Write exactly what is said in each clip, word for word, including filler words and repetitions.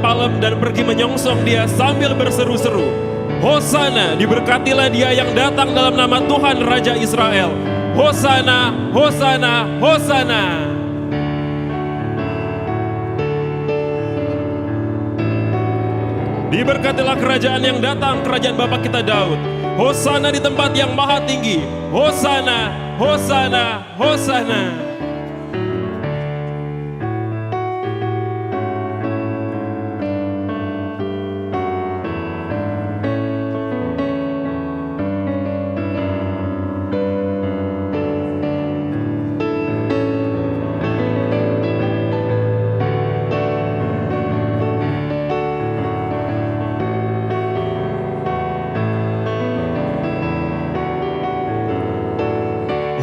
malam dan pergi menyongsong Dia sambil berseru-seru, "Hosana, diberkatilah Dia yang datang dalam nama Tuhan, Raja Israel. Hosana, hosana, hosana." Diberkatilah kerajaan yang datang, kerajaan Bapa kita Daud. Hosana di tempat yang maha tinggi. Hosana, hosana, hosana.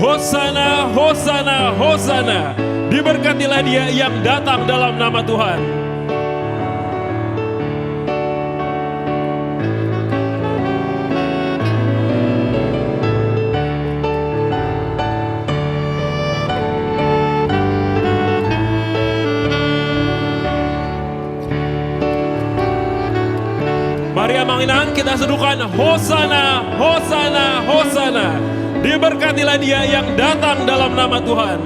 Hosana, hosana, hosana. Diberkatilah Dia yang datang dalam nama Tuhan. Mari, Amang Inang, kita serukan, "Hosana, hosana, hosana. Diberkatilah Dia yang datang dalam nama Tuhan."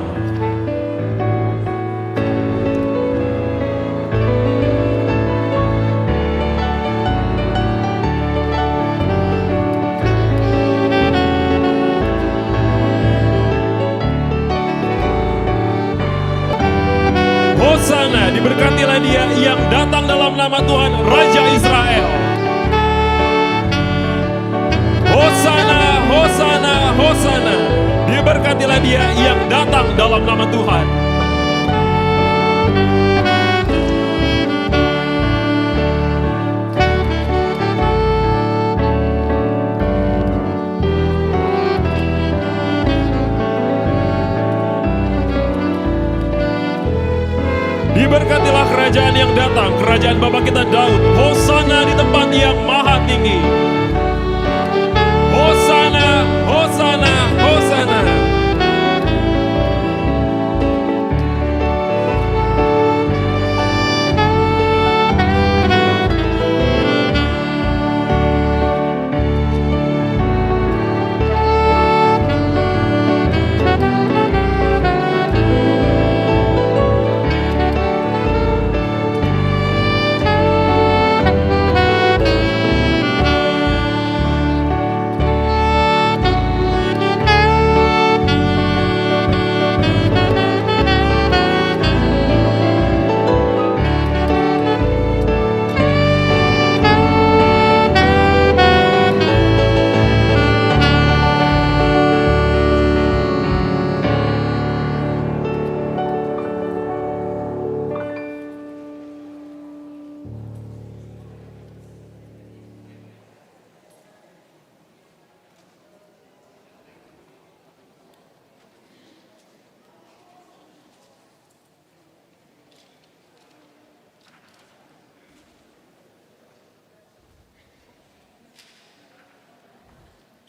Hosana, diberkatilah Dia yang datang dalam nama Tuhan, Raja Israel. Hosana, hosana, hosana. Diberkatilah Dia yang datang dalam nama Tuhan. Diberkatilah kerajaan yang datang, kerajaan Bapa kita Daud. Hosana di tempat yang maha tinggi. Hosana, hosana, hosana.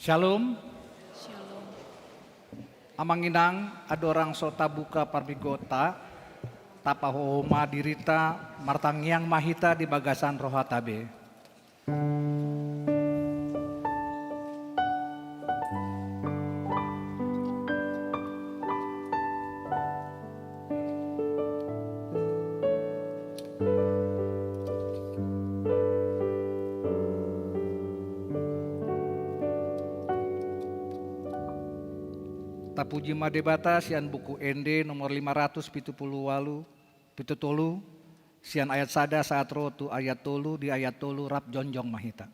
Syalom. Syalom. Amang Inang, andorang so tabuka parmingguonta, tapahohom ma dirinta, martangiang ma hita di bagasan rohanta be. Tapuji ma Debata sian Buku Ende nomor lima ratus pitu pulu ualu, pitu tolu, sian ayat sada sahat ro tu ayat tolu, di ayat tolu rap jongjong ma hita.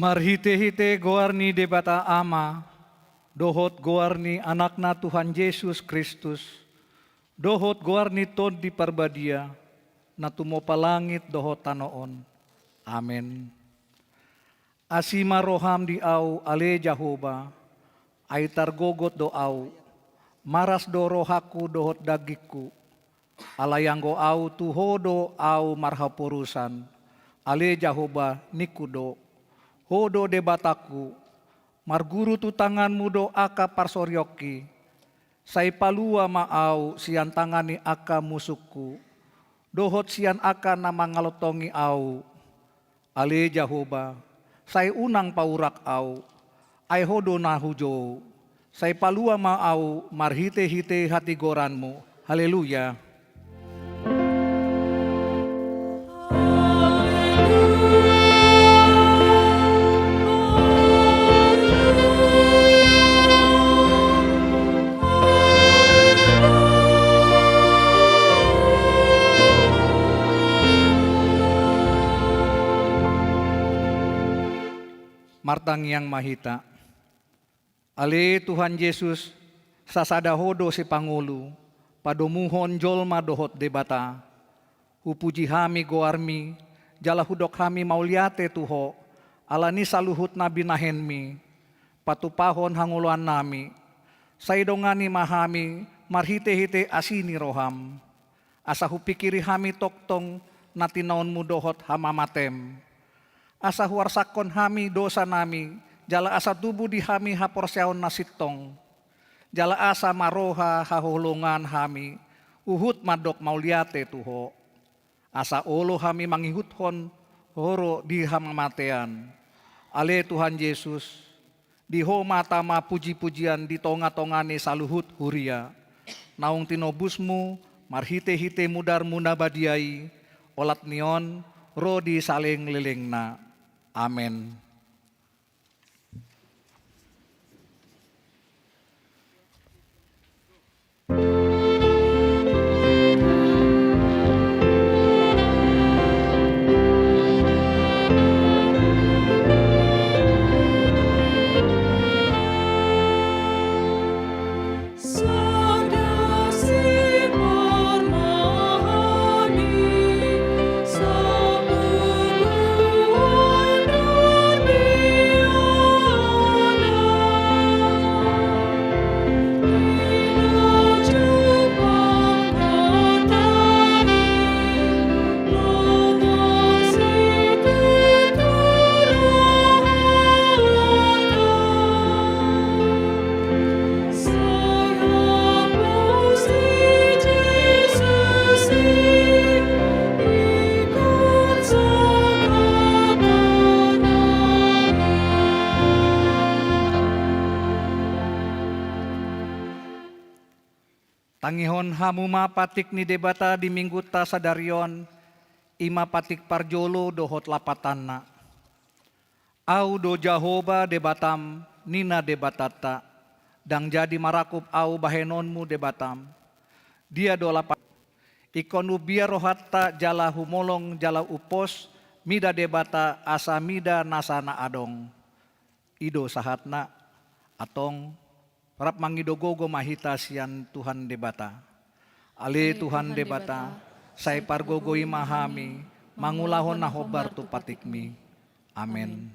Marhite-hite goar ni Debata Ama, dohot goar ni Anakna Tuhan Jesus Kristus, dohot goar ni Tondi Parbadia, na tumopa langit dohot tano on. Amen. Asi ma roham di au, ale Jahowa, ai targogot do au, maras do rohangku dohot dagingku. Alai anggo au, tu Ho do au marhaporusan, ale Jahowa, ningku do, Ho do Debatangku, marguru tu tanganmu do angka parsorionki, sai palua ma au sian tangan ni angka musungku, dohot sian angka na mangalontongi au. Ale Jahowa, sai unang paurak au, ai Ho do na hujou, sai palua ma au marhite-hite hatigoranmu. Haleluya. Martangiang ma hita. Ale Tuhan Jesus, sasada Ho do Sipangolu, padomuhon jolma dohot Debata. Hupuji hami goarmi, jala hudok hami mauliate tu Ho, ala ni saluhut na binahenmi, patupahon hangoluannami. Sai dongani ma hami marhite-hite asi ni roham. Asa hupingkiri hami tongtong na tinaonmu dohot hamamatem. Asa huarsakhon hami dosanami, jala asa tubu di hami haporseaon na sintong. Jala asa marroha haholongan hami, huhut mandok mauliate tu Ho. Asa olo hami mangihuthon Ho ro di hamamatean. Ale Tuhan Jesus, di Ho ma tama puji-pujian di tonga-tonga ni saluhut huria. Naung tinobusmu, marhite-hite mudarmu na badia i, olat ni on, ro di saleleng-lelengna. Amen. Tangihon hamu ma patik ni Debata di Minggunta sadari on, i ma patik parjolo dohot lapatanna. Au do Jahowa Debatam, ninna Debatanta, ndang jadi marangkup au bahenonmu Debatam. Dia do lapat, ingkon umbia rohanta jala humolong jala umpos mida Debata asa mida nasa na adong. I do sahatna, antong, rap mangido gogo ma hita sian Tuhan Debata. Ale Tuhan Debata, sai pargogoi ma hami mangulahon na hombar tu patikmi. Amen.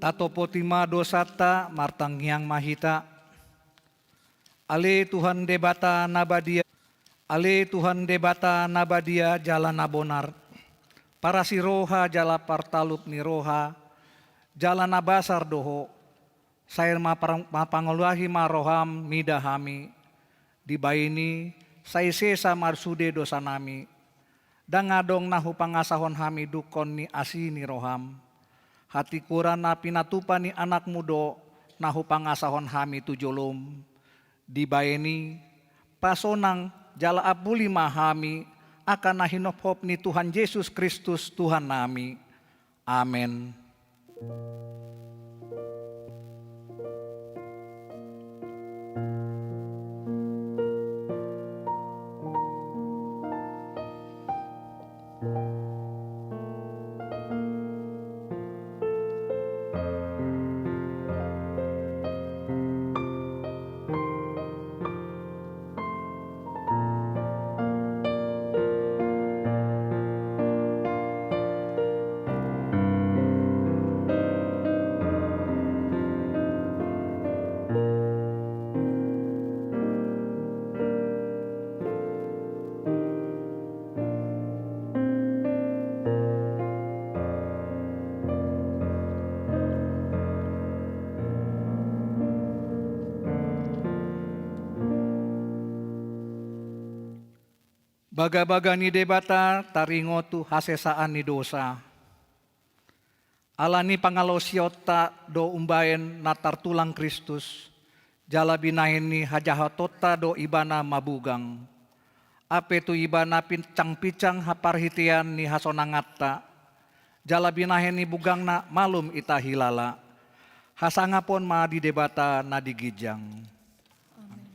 Atopoti ma dosanta, martangiang ma hita. Ale Tuhan Debata na badia, ale Tuhan Debata na badia jala na bonar, parasi roha jala partalup ni roha, jala na basar do Ho, sai ma par-, ma pangulahi ma roham mida hami, dibahen i sai sesa ma sude dosanami, ndang adong na hupangasahon hami dungkon ni asi ni roham. Hatikuran na pinatupa ni Anakmu do na hupangasahon hami tu jolom. Dibahen i, pasonang jala ampuli ma hami angka na hinophop ni Tuhan Jesus Kristus Tuhannami. Amen. Bagabaga ni Debata taringot tu hasesaan ni dosa. Ala ni pangalaosionta do umbahen na tartulang Kristus, jala binahen ni hajahatonta do Ibana mabugang. Ampe tu Ibana pincangpincang haparhitean ni hasonanganta, jala binahen ni bugangna malum hita hilala. Hasangapon ma di Debata na di ginjang. Amen.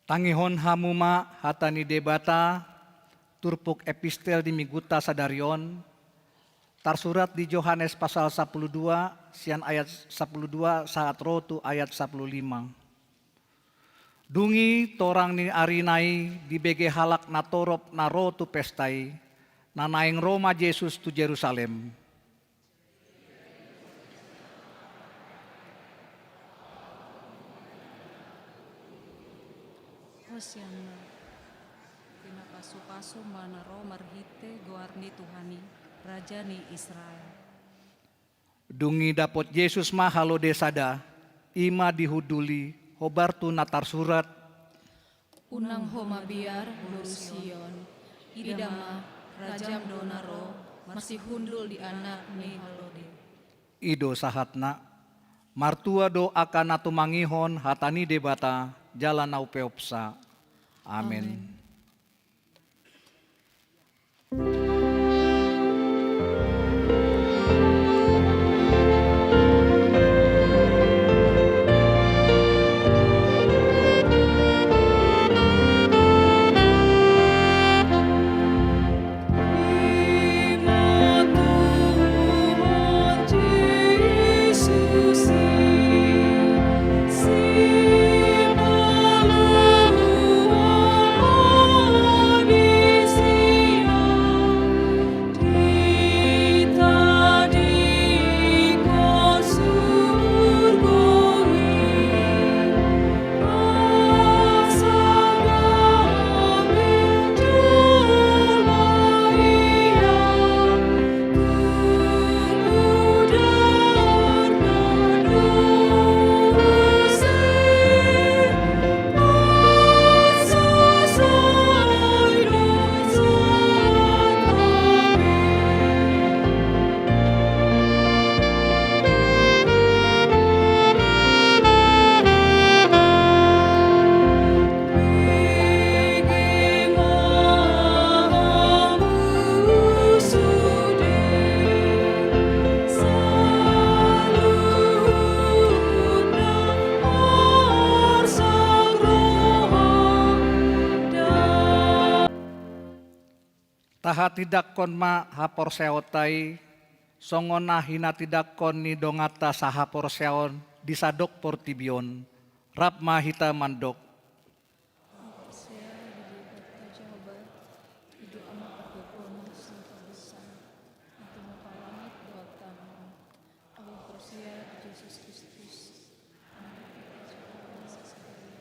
Tangihon hamu ma hata ni Debata, turpuk epistel di minggunta sadari on, tarsurat di Johannes pasal sampulu dua, sian ayat sampulu dua sahat ro tu ayat sampulu lima. Dung i torang ni arina i dibege halak natorop na ro tu pesta i, Na naeng ro ma Jesus tu Jerusalem. Hosianna. Pinapasupasu ma na ro marhite goar ni Tuhan i, Raja ni Israel. Dung i dapot Jesus ma halode sada, i ma dihunduli, hombar tu na tarsurat: Unang ho mabiar, boru Sion. Ida ma, Rajam do na ro, marsihundul di anak ni halode. I do sahatna. Martua do angka na tumangihon hata ni Debata jala na umpeopsa. Amen. Amen. Tahatindangkon ma haporseaonta i, songon na hinatindangkon ni donganta sahaporseaon di sandok portibi on. Rap ma hita mandok. Ahu porsea di Debata Jahowa, i do Ama pargogo nang sian pardosa, i do Ama pangamat dohot tano. Ahu porsea di Jesus Kristus, Anak ni Debata Jahowa na sasada i.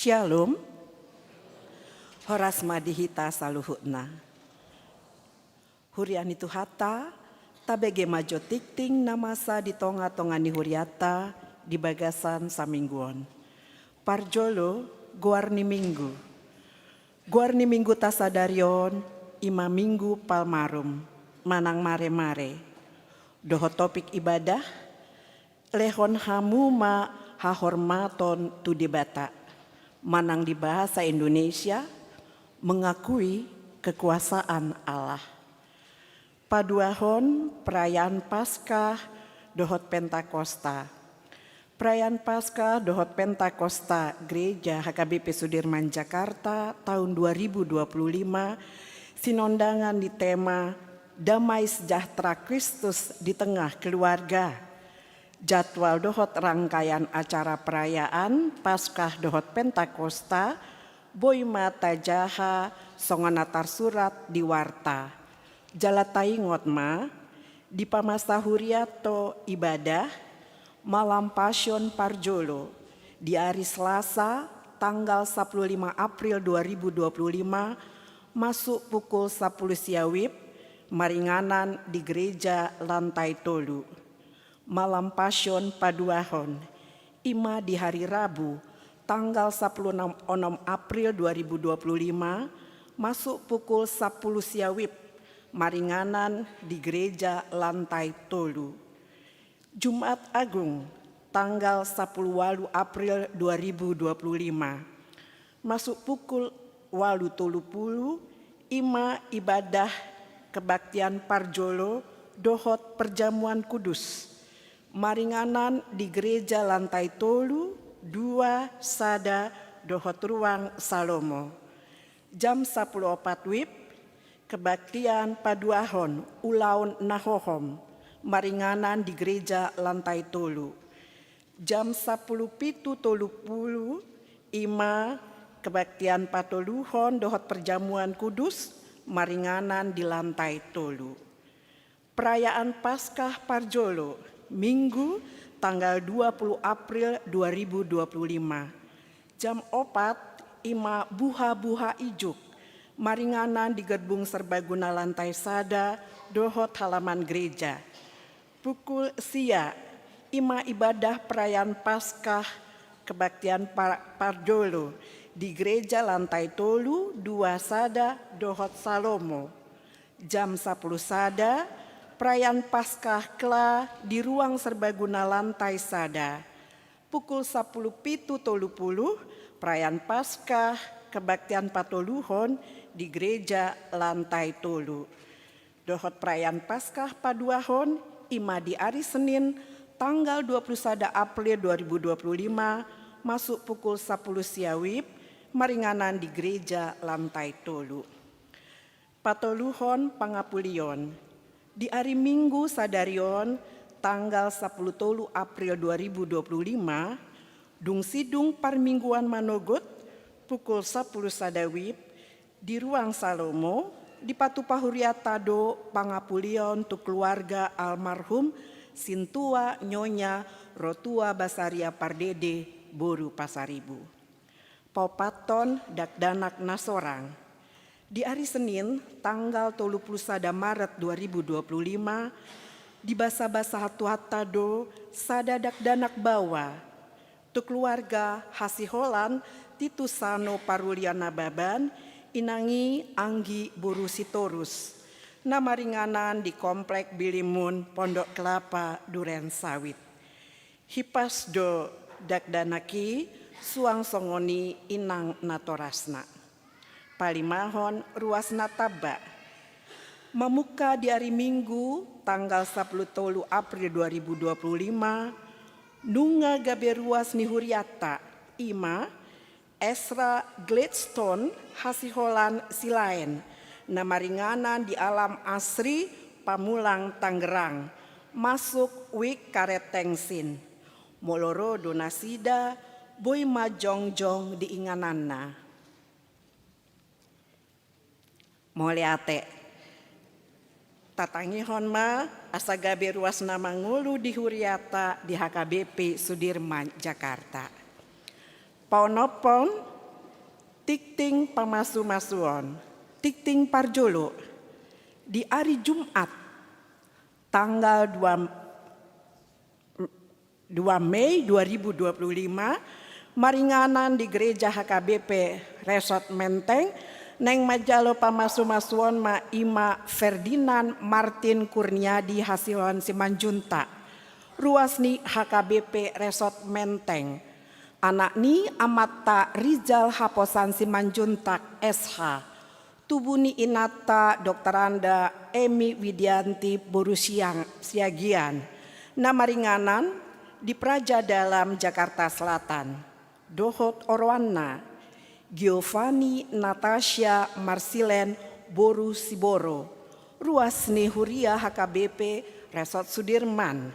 Syalom. Horas ma di hita saluhutna. Huria ni Tuhanta, tabege ma jo tingting na masa di tonga-tonga ni hurianta di bagasan saminggu on. Parjolo, goar ni minggu. Goar ni mingguta sadari on, i ma Minggu Palmarum, manang mare-mare. Dohot topik ibadah, lehon hamu ma hahormaton tu Debata, manang di bahasa Indonesia, mengakui kekuasaan Allah. Paduahon perayaan Paskah dohot Pentakosta. Perayaan Paskah dohot Pentakosta Gereja H K B P Sudirman Jakarta tahun dua ribu dua puluh lima, sinondangan di tema Damai Sejahtera Kristus di Tengah Keluarga. Jadwal dohot rangkaian acara perayaan Paskah dohot Pentakosta boi ma tajaha songon na tarsurat di warta. Jala taingot ma, di pamasa hurianta ibadah, malam Pasion parjolo, di ari Selasa, tanggal sapuluh lima April dua ribu dua puluh lima, masuk pukul sapuluh sia WIB, maringanan di gereja lantai tolu. Malam Pasion paduahon, i ma di hari Rabu, tanggal sapuluh onom April dua ribu dua puluh lima, masuk pukul sapuluh sia WIB, maringanan di gereja lantai tolu. Jumat Agung, tanggal sapuluh walu April dua ribu dua puluh lima, masuk pukul walu tolu pulu, i ma ibadah kebaktian parjolo dohot perjamuan kudus, maringanan di gereja lantai tolu, dua, sada, dohot ruang Salomo. Jam sapuluh opat WIB, kebaktian paduahon ulaon na hohom, maringanan di gereja lantai tolu. Jam sapuluh pitu tolu pulu, i ma kebaktian patoluhon dohot perjamuan kudus, maringanan di lantai tolu. Perayaan Paskah parjolo, Minggu, tanggal dua puluh April dua ribu dua puluh lima. Jam opat, i ma buha-buha ijuk, maringanan di gerbung serbaguna lantai sada dohot halaman gereja. Pukul sia, i ma ibadah perayaan Paskah kebaktian par-, parjolo di gereja lantai tolu, dua, sada, dohot Salomo. Jam sapuluh sada, perayaan Paskah kela di ruang serbaguna lantai sada. Pukul sapuluh pitu tolu pulu, perayaan Paskah kebaktian patoluhon di gereja lantai tolu. Dohot perayaan Paskah paduahon, i ma di ari Senin, tanggal dua puluh sada April dua ribu dua puluh lima, masuk pukul sapuluh sia WIB, maringanan di gereja lantai tolu. Patoluhon pangapulion. Di ari Minggu sadari on, tanggal sapuluh tolu April dua ribu dua puluh lima, dung sidung parmingguan manogot, pukul sapuluh sada WIB, di ruang Salomo, dipatupa hurianta do pangapulion tu keluarga almarhum Sintua Nyonya Rotua Basaria Pardede, boru Pasaribu. Paopathon dakdanak na sorang. Di ari Senin, tanggal tolu puluh sada Maret dua ribu dua puluh lima, dibasabasa Tuhanta do sada dakdanak baoa tu keluarga hasiholan Titus Sano Parulian Nababan, inang i Anggi boru Sitorus, na maringanan di Komplek Bilimun Pondok Kelapa, Duren Sawit. Hipas do dakdanak i, suang songon i inang natorasna. Palimahon ruas na tamba. Mamungka di ari Minggu, tanggal sapuluh tolu April dua ribu dua puluh lima, nunga gabe ruas ni hurianta, i ma Ezra Gladstone hasiholan Silaen, na maringanan di Alam Asri Pamulang Tangerang, masuk WIB karet tensin. Molo ro do nasida, boi ma jongjong di ingananna. Mauliate. Tatangihon ma asa gabe ruas na mangolu di hurianta di H K B P Sudirman, Jakarta. Paonomhon, Tingting pamasumasuon. Tingting parjolo. Di ari Jumat, tanggal dua, dua Mei dua ribu dua puluh lima, maringanan di Gereja H K B P Resort Menteng, naeng manjalo pamasumasuon ma i ma Ferdinand Martin Kurniadi Hasihoan Simanjuntak, ruas ni H K B P Resort Menteng, anak ni amanta Rizal Haposan Simanjuntak, S H, tubu ni inanta Doktoranda Emi Widianti boru Siang, Siagian, na maringanan di Praja Dalam, Jakarta Selatan, dohot oroanna, Giovanni Natasha Marsilen boru Siboro, ruas ni huria H K B P Resort Sudirman,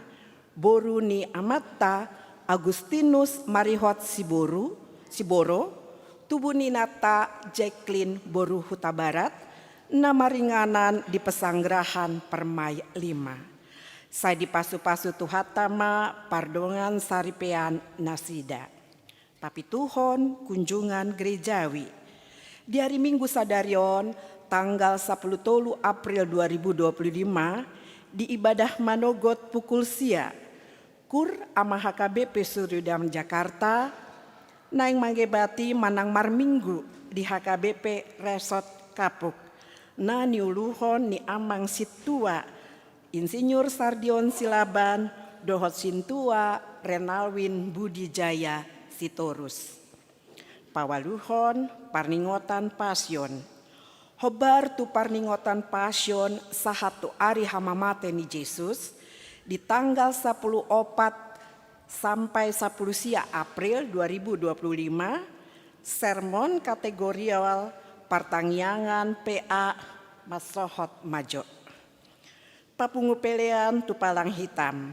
boru ni amanta Agustinus Marihot Siboru, Siboro, tubu ni inanta Jacqueline boru Hutabarat, na maringanan di Pesanggerahan Permai lima. Sai dipasupasu Tuhanta ma pardongansaripeon nasida. Papituhon kunjungan gerejawi. Di ari Minggu sadari on, tanggal sapuluh tolu April dua ribu dua puluh lima, di ibadah manogot pukul sia, Kur Ama H K B P Sudirman Jakarta naeng mangebati manang marminggu di H K B P Resort Kapuk, na niuluhon ni Amang Sintua Insinyur Sardion Silaban dohot Sintua Renalwin Budi Jaya Sitorus. Paualuhon, parningotan Pasion. Hombar tu parningotan Pasion sahat tu ari hamamate ni Jesus, di tanggal sapuluh opat sampai sapuluh sia April dua ribu dua puluh lima, sermon kategorial partangiangan P A mansohot ma jo. Papungu pelean tu palang hitam.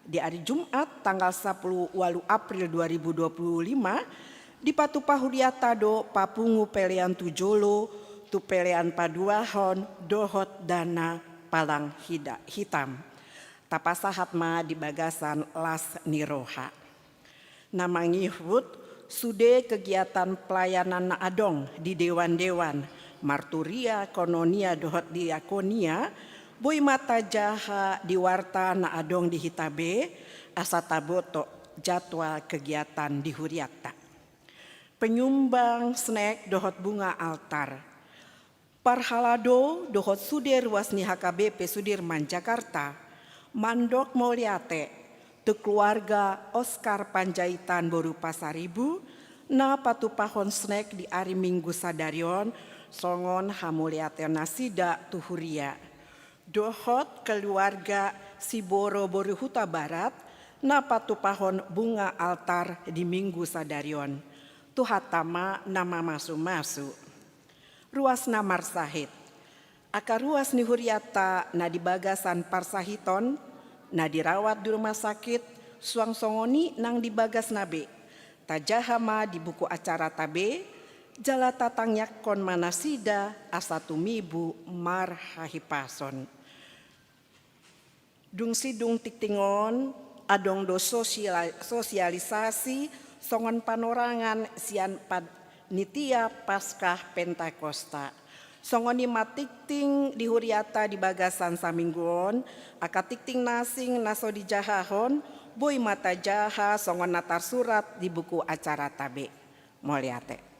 Di ari Jumat, tanggal sapuluh ualu April dua ribu dua puluh lima, dipatupa huriata do papungu pelean tu jolo, tu pelean paduahon dohot dana palang hida-, hitam. Tapasahat ma di bagasan las ni roha. Na mangihut sude kegiatan pelayanan na adong di dewan-dewan, marturia, koinonia dohot diakonia, boi ma tajaha di warta na adong di hita be, asa taboto jadwal kegiatan di hurianta. Penyumbang snack dohot bunga altar. Parhalado dohot sude ruas ni H K B P Sudirman Jakarta mandok mauliate tu keluarga Oscar Panjaitan boru Pasaribu na patupahon snack di ari Minggu sadari on songon hamauliateon nasida tu huria. Dohot keluarga Siboro boru Hutabarat na patupahon bunga altar di Minggu sadari on. Tuhanta ma na mamasu-masu. Ruas na marsahit. Angka ruas ni hurianta na di bagasan parsahiton, na dirawat di rumah sakit, suang songon i nang di bagasna be. Tajaha ma di buku acarata be, jala tatangiangkon ma nasida asa tumibu marhahipason. Dung sidung tingting on, adong do sosiala-, sosialisasi songon panorangan sian panitia Paskah Pentakosta. Songon i ma tingting di hurianta di bagasan saminggu on, angka tingting na asing na so dijahahon, boi ma tajaha songon na tarsurat di buku acarata be. Mauliate.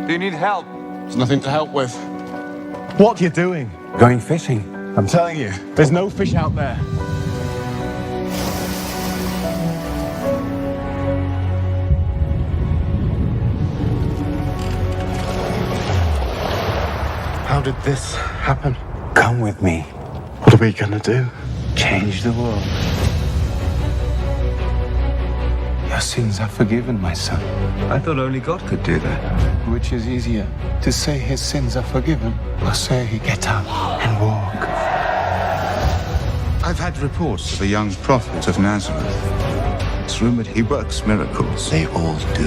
Do you need help? There's nothing to help with. What are you doing? Going fishing. I'm telling you, there's no fish out there. How did this happen? Come with me. What are we gonna do? Change the world. Your sins are forgiven, my son. I thought only God could do that. Which is easier, to say his sins are forgiven or say, "Get up and walk"? I've had reports of a young prophet of Nazareth. It's rumored he works miracles. They all do.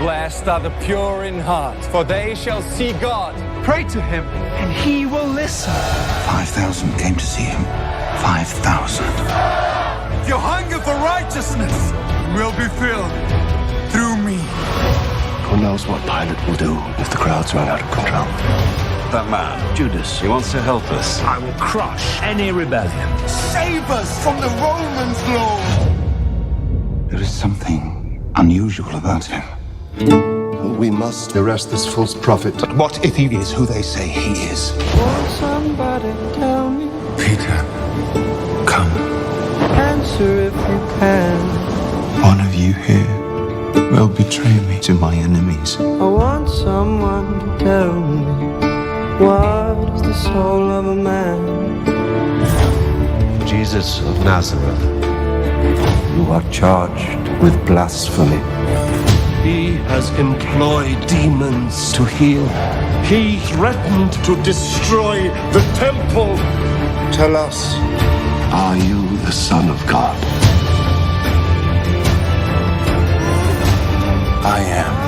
Blessed are the pure in heart, for they shall see God. Pray to him, and he will listen. Five thousand came to see him. Five thousand. If you hunger for righteousness, you will be filled through me. Who knows what Pilate will do if the crowds run out of control? That man, Judas, he wants to help us. I will crush any rebellion. Save us from the Romans, Lord. There is something unusual about him. We must arrest this false prophet. But what if he is who they say he is? Won't somebody tell me? Peter, come. Answer if you can. One of you here will betray me to my enemies. I want someone to tell me, what is the soul of a man? Jesus of Nazareth, you are charged with blasphemy. He has employed demons to heal. He threatened to destroy the temple. Tell us, are you the Son of God? I am.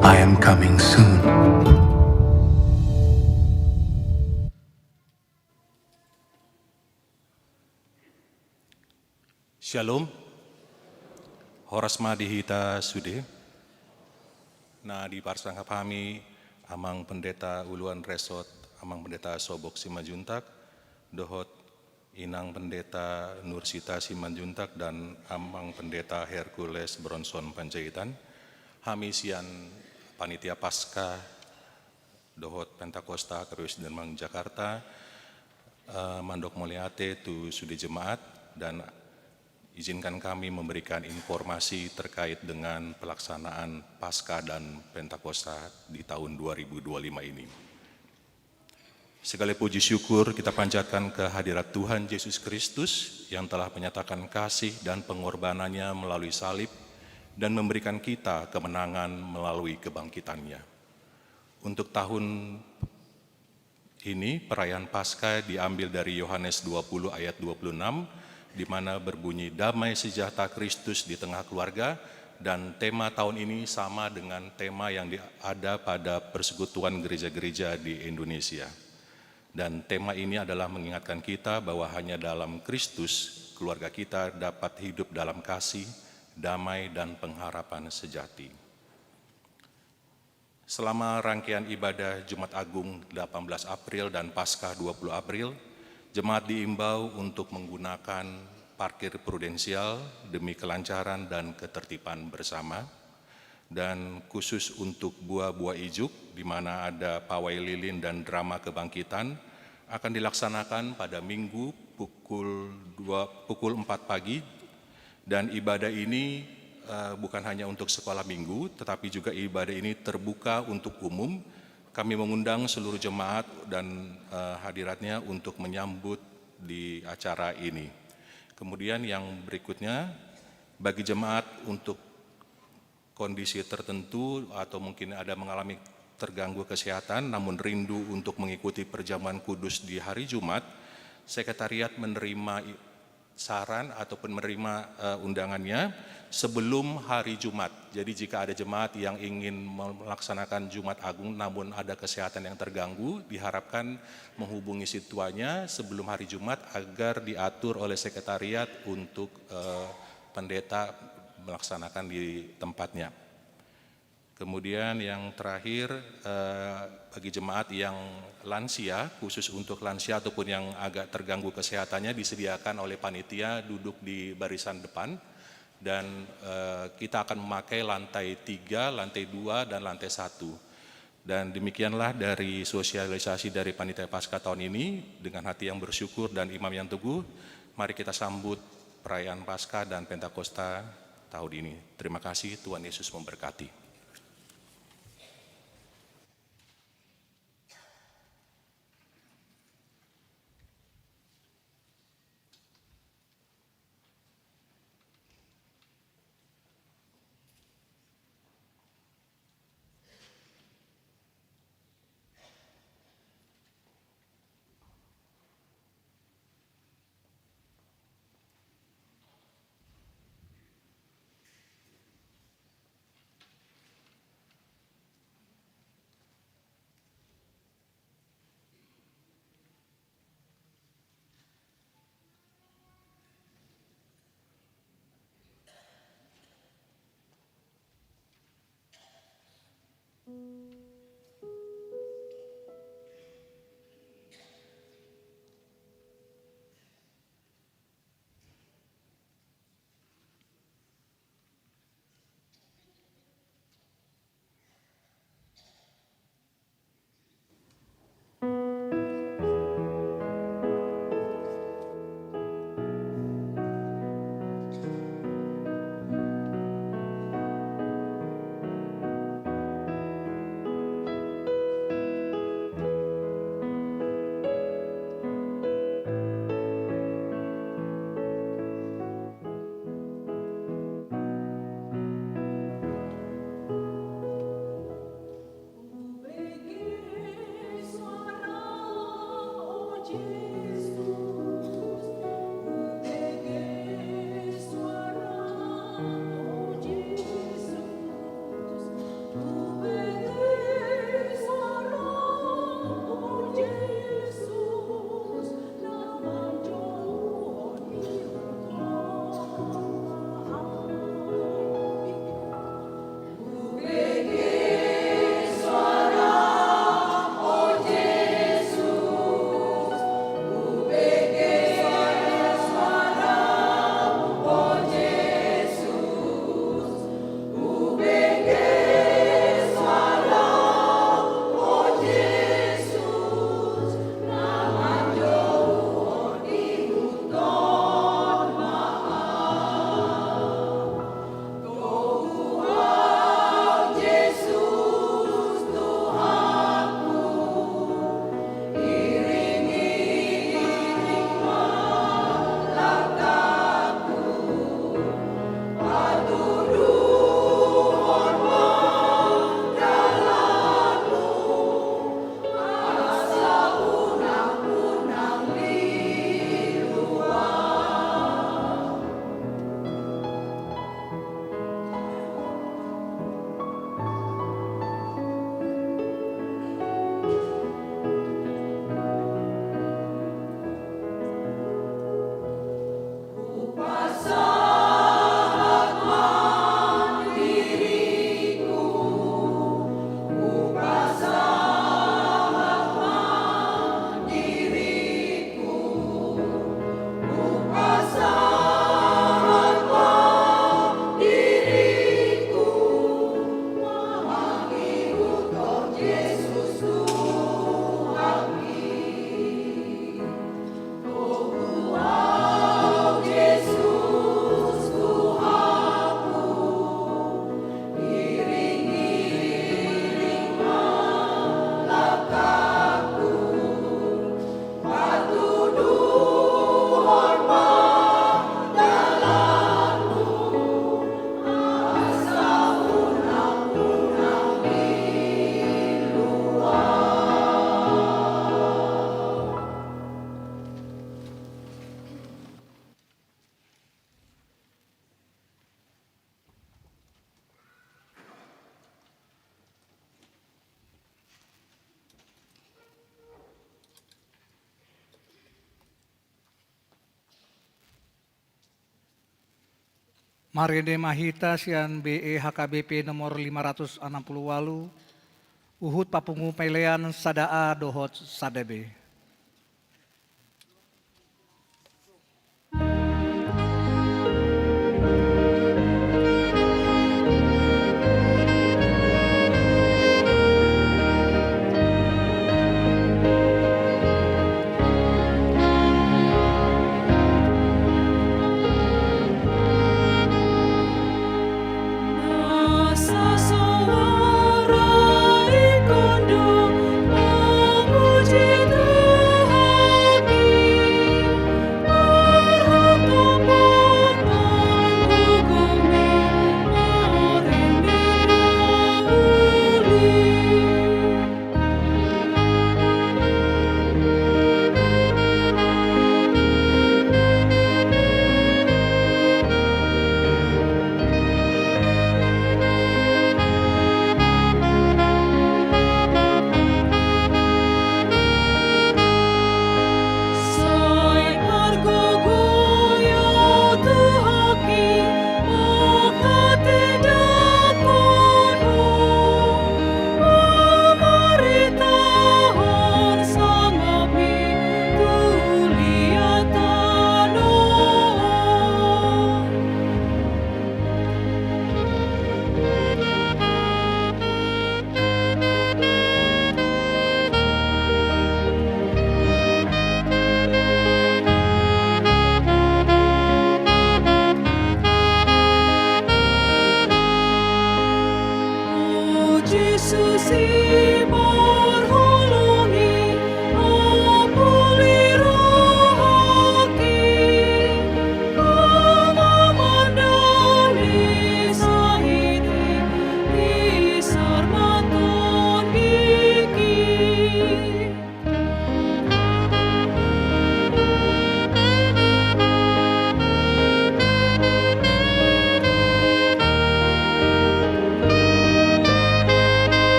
I am coming soon. Shalom. Horas ma di hita sude. Na diparsangap hami Amang Pendeta Uluan Resort, Amang Pendeta Sobok Simanjuntak, dohot Inang Pendeta Nursita Simanjuntak dan Amang Pendeta Hercules Bronson Panjaitan. Hami sian Panitia Paskah dohot Pentakosta H K B U Sidermang Jakarta, eh, mandok mauliate tu sude jemaat, dan izinkan kami memberikan informasi terkait dengan pelaksanaan Paskah dan Pentakosta di tahun dua ribu dua lima ini. Segala puji syukur kita panjatkan ke hadirat Tuhan Yesus Kristus yang telah menyatakan kasih dan pengorbanannya melalui salib dan memberikan kita kemenangan melalui kebangkitannya. Untuk tahun ini, perayaan Paskah diambil dari Yohanes dua puluh ayat dua puluh enam, di mana berbunyi, "Damai sejahtera Kristus di tengah keluarga," dan tema tahun ini sama dengan tema yang di-, ada pada Persekutuan Gereja-Gereja di Indonesia. Dan tema ini adalah mengingatkan kita bahwa hanya dalam Kristus, keluarga kita dapat hidup dalam kasih, damai, dan pengharapan sejati. Selama rangkaian ibadah Jumat Agung delapan belas April dan Paskah dua puluh April, jemaat diimbau untuk menggunakan parkir prudensial demi kelancaran dan ketertiban bersama. Dan khusus untuk buah-buah ijuk, di mana ada pawai lilin dan drama kebangkitan, akan dilaksanakan pada Minggu pukul dua, pukul empat pagi. Dan ibadah ini, eh, bukan hanya untuk sekolah minggu, tetapi juga ibadah ini terbuka untuk umum. Kami mengundang seluruh jemaat dan, eh, hadiratnya untuk menyambut di acara ini. Kemudian yang berikutnya, bagi jemaat untuk kondisi tertentu atau mungkin ada mengalami terganggu kesehatan, namun rindu untuk mengikuti perjamuan kudus di hari Jumat, sekretariat menerima i-, saran ataupun menerima, eh, undangannya sebelum hari Jumat. Jadi, jika ada jemaat yang ingin melaksanakan Jumat Agung namun ada kesehatan yang terganggu, diharapkan menghubungi situanya sebelum hari Jumat agar diatur oleh sekretariat untuk, eh, pendeta melaksanakan di tempatnya. Kemudian yang terakhir, eh, bagi jemaat yang lansia, khusus untuk lansia ataupun yang agak terganggu kesehatannya, disediakan oleh panitia duduk di barisan depan, dan, eh, kita akan memakai lantai tiga, lantai dua, dan lantai satu. Dan demikianlah dari sosialisasi dari Panitia Paskah tahun ini. Dengan hati yang bersyukur dan iman yang teguh, mari kita sambut perayaan Paskah dan Pentakosta tahun ini. Terima kasih, Tuhan Yesus memberkati. Marende ma hita sian B E H K B P nomor lima ratus anam pulu ualu, huhut papungu pelean sada A dohot sada B.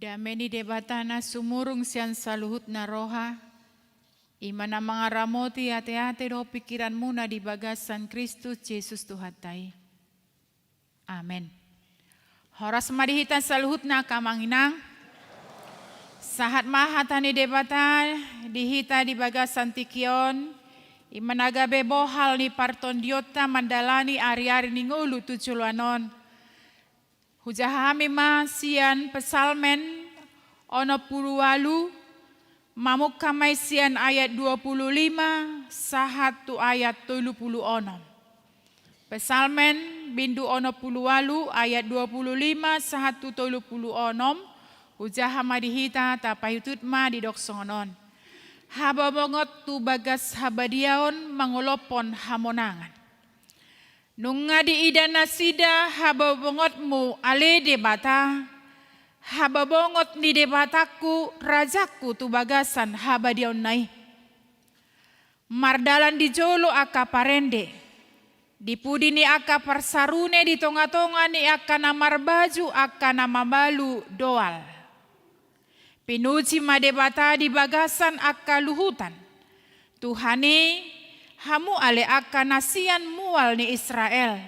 Dame ni Debata na sumurung sian saluhutna roha, i ma na mangaramoti ateate dohot pingkiranmuna di bagasan Kristus Jesus Tuhanta i. Amen. Horas ma di hita saluhutna angka amang inang. Sahat ma hata ni Debata di hita di bagasan tingki on, i ma na gabe bohal ni partondionta mandalani ariari ni ngolu tu joloan on. Hujaha hami ma sian Psalmen onom pulu ualu, mamungka ma i sian ayat dua pulu lima sahat tu ayat tolu pulu onom. Psalmen bindu onom pulu ualu ayat dua pulu lima sahat tu tolu pulu onom, hujaha ma di hita, tapaihutihut ma didok songon on. Habobongot tu bagas habadiaon mangolophon hamonangan. Nunga diida nasida habobongotmu ale Debata, habobongot ni Debatangku, rajangku tu bagasan habadiaonna i. Mardalan di jolo angka parende, di pudi ni angka parsarune, di tongatonga ni angka na marbaju angka na mabalu doal. Pinuji ma Debata di bagasan angka luhutan. Tuhan i, hamu ale angka na sian mual ni Israel.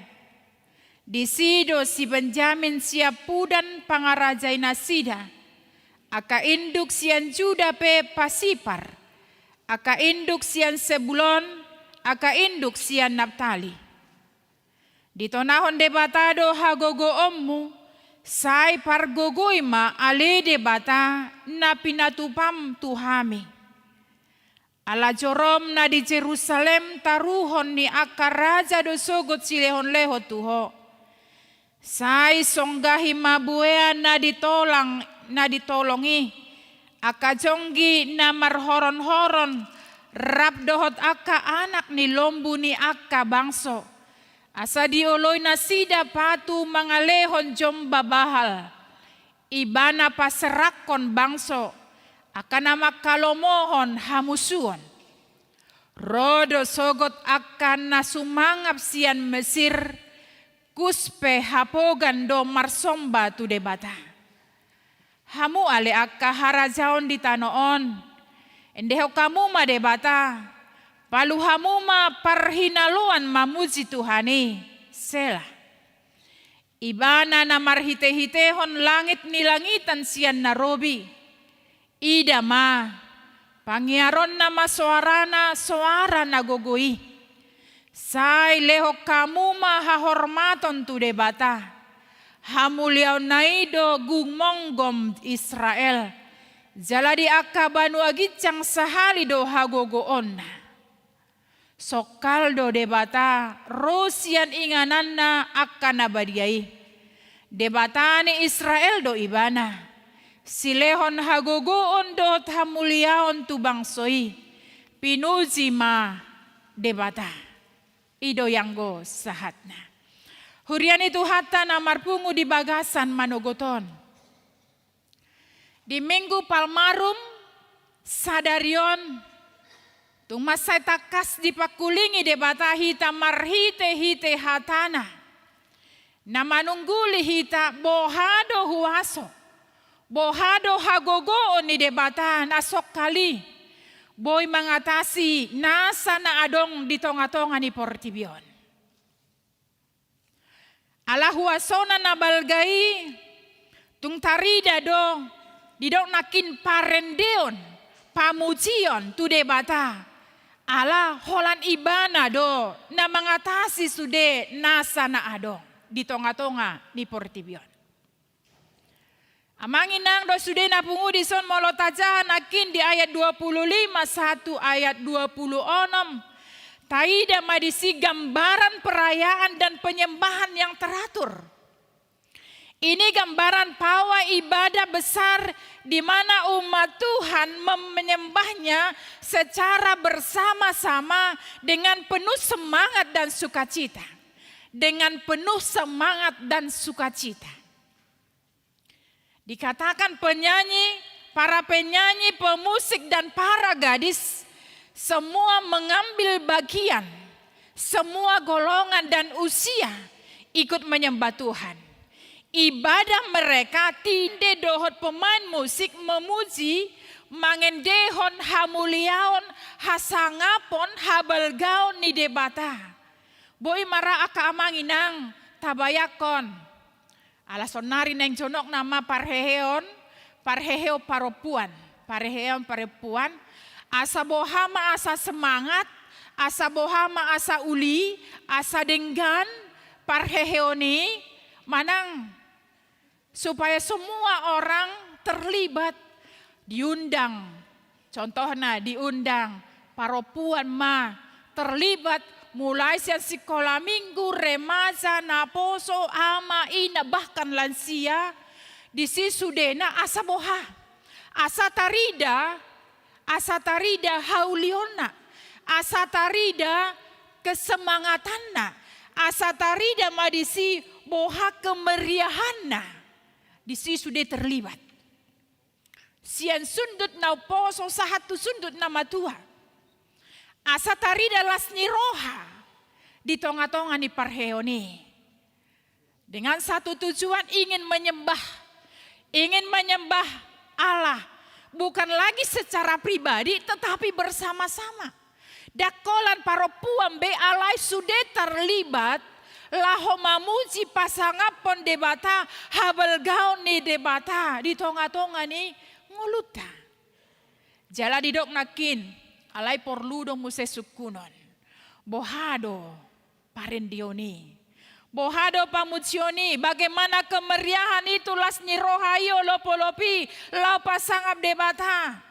Disi do si Benjamin siampudan pangarajai nasida, angka induk sian Juda pe pasipar, angka induk sian Sebulon, angka induk sian Naptali. Ditonahon Debata do hagogoonmu, sai pargogoi ma ale Debata na pinatupam tu hami. Ala jorom na di Jerusalem taruhon ni angka raja do sogot silehonlehon tu ho. Sai songgahi ma buea na ditolang, na ditolong i, angka jonggi na marhoronhoron, rap dohot angka anak ni lombu ni angka bangso. Asa dioloi nasida patu mangalehon jomba Baal. Ibana paserakkon bangso, angka na mangkalomohon hamusuon. Ro do sogot angka na sumangap sian Mesir, Kus pe hapogan do marsomba tu Debata. Hamu ale angka harajaon di tano on, endehon hamu ma Debata, palu hamu ma parhinaloan mamuji Tuhan i. Sela. Ibana na marhitehitehon langit ni langitan sian na robi. Ida ma, pangiaronna ma soarana, soara na gogo i. Sai lehon hamu ma hahormaton tu Debata. Hamuliaonna i do gumonggom Israel. Jala di angka banua ginjang sahali do hagogoonna. Songkal do Debata ro sian ingananna angka na badia i. Debata ni Israel do Ibana. Silehon hagogoon dohot hamuliaon tu bangso i. Pinuji ma Debata. I do ianggo sahatna. Huria ni Tuhanta na marpungu di bagasan manogot on. Di Minggu Palmarum sadari on, tung mansai tangkas dipangkulingi Debata hita marhitehite hatana, na manungguli hita boha do huaso, boha do hagogoon ni Debata na songkal i, boi mangatasi nasa na adong di tongatonga ni portibi on. Ala huasona na balga i, tung tarida do, didok nangkin parendeon, pamujion tu Debata. Ala holan Ibana do, na mangatasi sude nasa na adong, di tongatonga ni portibi on. Amang inang dohot sude na pungu dison, molo tajaha nangkin di ayat dua pulu lima sahat tu ayat dua pulu onom. Taida ma disi gambaran perayaan dan penyembahan yang teratur. Ini gambaran pawa ibadah besar di mana umat Tuhan mem-, menyembahnya secara bersama-sama dengan penuh semangat dan sukacita. Dengan penuh semangat dan sukacita. Dikatakan penyanyi, para penyanyi, pemusik, dan para gadis, semua mengambil bagian, semua golongan dan usia ikut menyembah Tuhan. Ibadah mereka tinde dohot pemain musik memuji, mangendehon hamuliaon, hasangapon, habalgaon ni Debata. Boi ma ra angka amang inang tabayangkon. Ala saonnari naeng jonok nama parheheon, parheheon parompuan, parheheon parompuan, asa boha ma asa semangat, asa boha ma asa uli, asa denggan, parheheon i, manang supaya semua orang terlibat, diundang. Contohna diundang parompuan ma terlibat mulai sian sikola minggu, remaja, naposo, ama, ina, bahkan lansia. Disi sudena asa boha, asa tarida, asa tarida haulionna, asa tarida kesemangatanna, asa tarida ma disi boha kemeriahanna. Disi sude terlibat. Sian sundut na umposo sahat tu sundut na matua. Asa tarida las ni roha di tonga-tonga ni parheheon i. Dengan satu tujuan, ingin menyembah. Ingin menyembah Allah. Bukan lagi secara pribadi, tetapi bersama-sama. Ndang holan parompuan be, alai sude terlibat laho mamuji, pasangaphon Debata, habalgaon ni Debata di tonga-tonga ni ngolunta. Jala didok nangkin, alai porlu do muse sungkunon. Boha do parendeon i? Boha do pamujion i? Bagaimana kemeriahan itu, las ni roha i, olopolop i, laho pasangap Debata?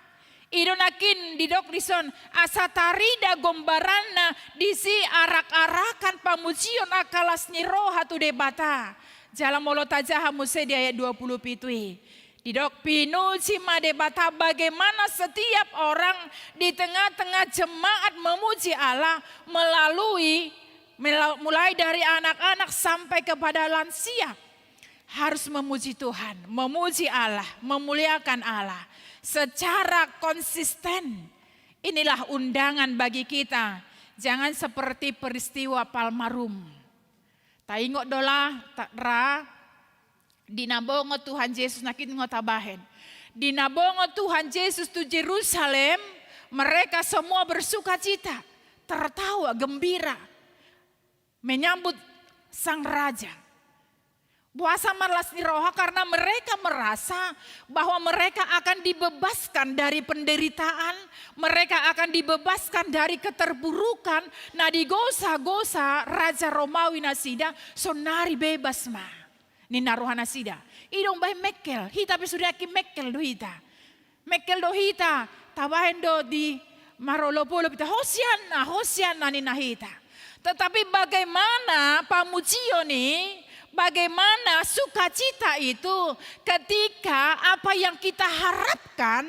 I do nangkin didok dison, asa tarida gombaranna disi arak-arakan pamujion angka las ni roha tu Debata. Jala molo tajaha muse di ayat dua puluh pitu i, didok, pinuji ma Debata. Bagaimana setiap orang di tengah-tengah jemaat memuji Allah melalui, mela-, mulai dari anak-anak sampai kepada lansia, harus memuji Tuhan, memuji Allah, memuliakan Allah secara konsisten. Inilah undangan bagi kita. Jangan seperti peristiwa Palmarum. Taingot do lah, ta-, ra, di na bongot Tuhan Jesus, nangkin ngo tabahen. Di na bongot Tuhan Jesus tu Jerusalem, mereka semua bersukacita, tertawa, gembira, menyambut sang raja. Boasa ma las ni roha? Karena mereka merasa bahwa mereka akan dibebaskan dari penderitaan, mereka akan dibebaskan dari keterpurukan. Na digosa-gosa raja Romawi nasida, saonnari bebas ma, ninna roha nasida. I do umbahen mengkel, hita pe sude nangkin mengkel do hita. Mengkel do hita, tabahen do di marolopolop hita, Hosianna, Hosianna, ninna hita. Tetapi bagaimana pamujion i, bagaimana sukacita itu ketika apa yang kita harapkan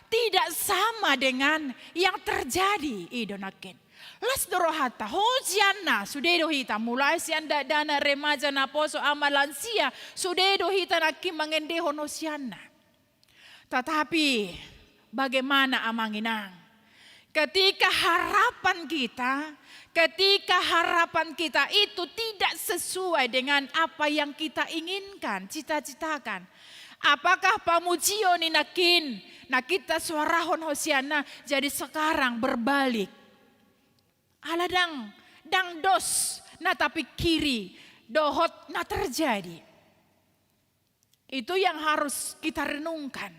tidak sama dengan yang terjadi? I do nangkin. Las do rohanta, Hosianna, sude do hita, mulai sian dakdanak, remaja, naposo, ama, lansia, sude do hita nangkin mangendehon Hosianna. Tetapi bagaimana, amang inang, ketika harapan kita, ketika harapan kita itu tidak sesuai dengan apa yang kita inginkan, cita-citakan? Apakah pamujion i nangkin, na hita suarahon Hosianna, jadi sekarang berbalik? Ala ndang, ndang dos na tapingkiri dohot na terjadi. Itu yang harus kita renungkan.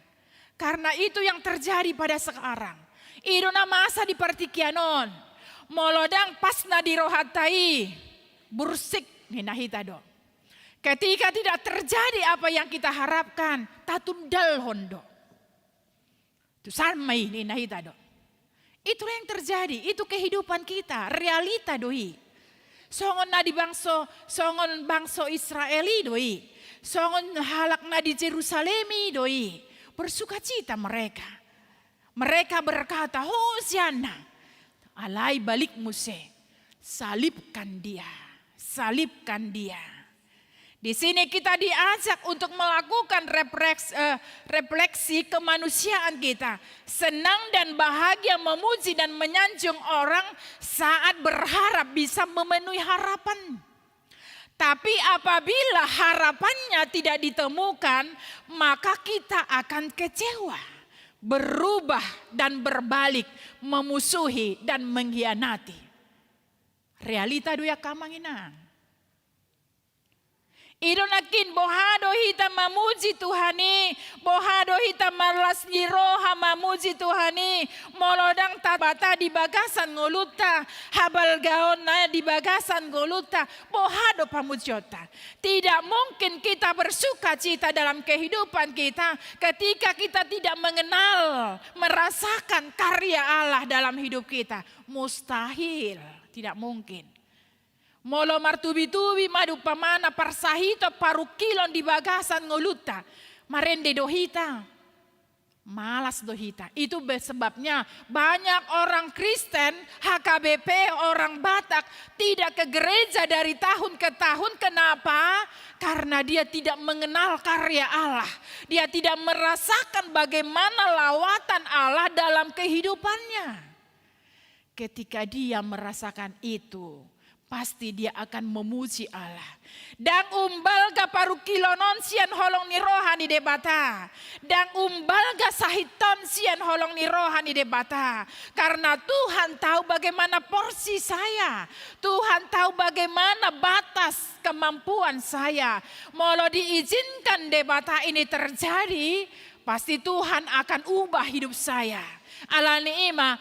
Karena itu yang terjadi pada sekarang. I do na masa di partingkian on. Molo ndang pas na di rohanta i, bursik, ninna hita do. Ketika tidak terjadi apa yang kita harapkan, tatundalhon do. Tusan ma i, ninna hita do. Itulah yang terjadi, itu kehidupan kita, realita do i. Songon na di bangso, songon bangso Israel i do i. Songon halak na di Jerusalem i do i. Bersukacita mereka. Mereka berkata, Hosianna. Alai balik muse. Salibkan dia. Salibkan dia. Di sini kita diajak untuk melakukan refleks-, eh, refleksi kemanusiaan kita. Senang dan bahagia, memuji dan menyanjung orang saat berharap bisa memenuhi harapan. Tapi apabila harapannya tidak ditemukan, maka kita akan kecewa, berubah dan berbalik, memusuhi dan mengkhianati. Realita do i, angka amang inang. I do nangkin, boha do hita mamuji Tuhan i, boha do hita marlas ni roha mamuji Tuhan i, molo ndang Debata di bagasan ngolunta, habalgaonna di bagasan ngolunta, boha do pamujionta? Tidak mungkin kita bersukacita dalam kehidupan kita ketika kita tidak mengenal, merasakan karya Allah dalam hidup kita. Mustahil, tidak mungkin. Molo martubi-tubi ma do umpamana parsahiton, parungkilon di bagasan ngolunta, marende do hita. Malas do hita. Itu be-, sebabnya banyak orang Kristen, H K B P, orang Batak tidak ke gereja dari tahun ke tahun. Kenapa? Karena dia tidak mengenal karya Allah. Dia tidak merasakan bagaimana lawatan Allah dalam kehidupannya. Ketika dia merasakan itu, pasti dia akan memuji Allah. Ndang umbalga parungkilon on sian holong ni roha ni Debata. Ndang umbalga sahit on sian holong ni roha ni Debata. Karena Tuhan tahu bagaimana porsi saya. Tuhan tahu bagaimana batas kemampuan saya. Molo diizinkan Debata ini terjadi, pasti Tuhan akan ubah hidup saya. Alani i ma,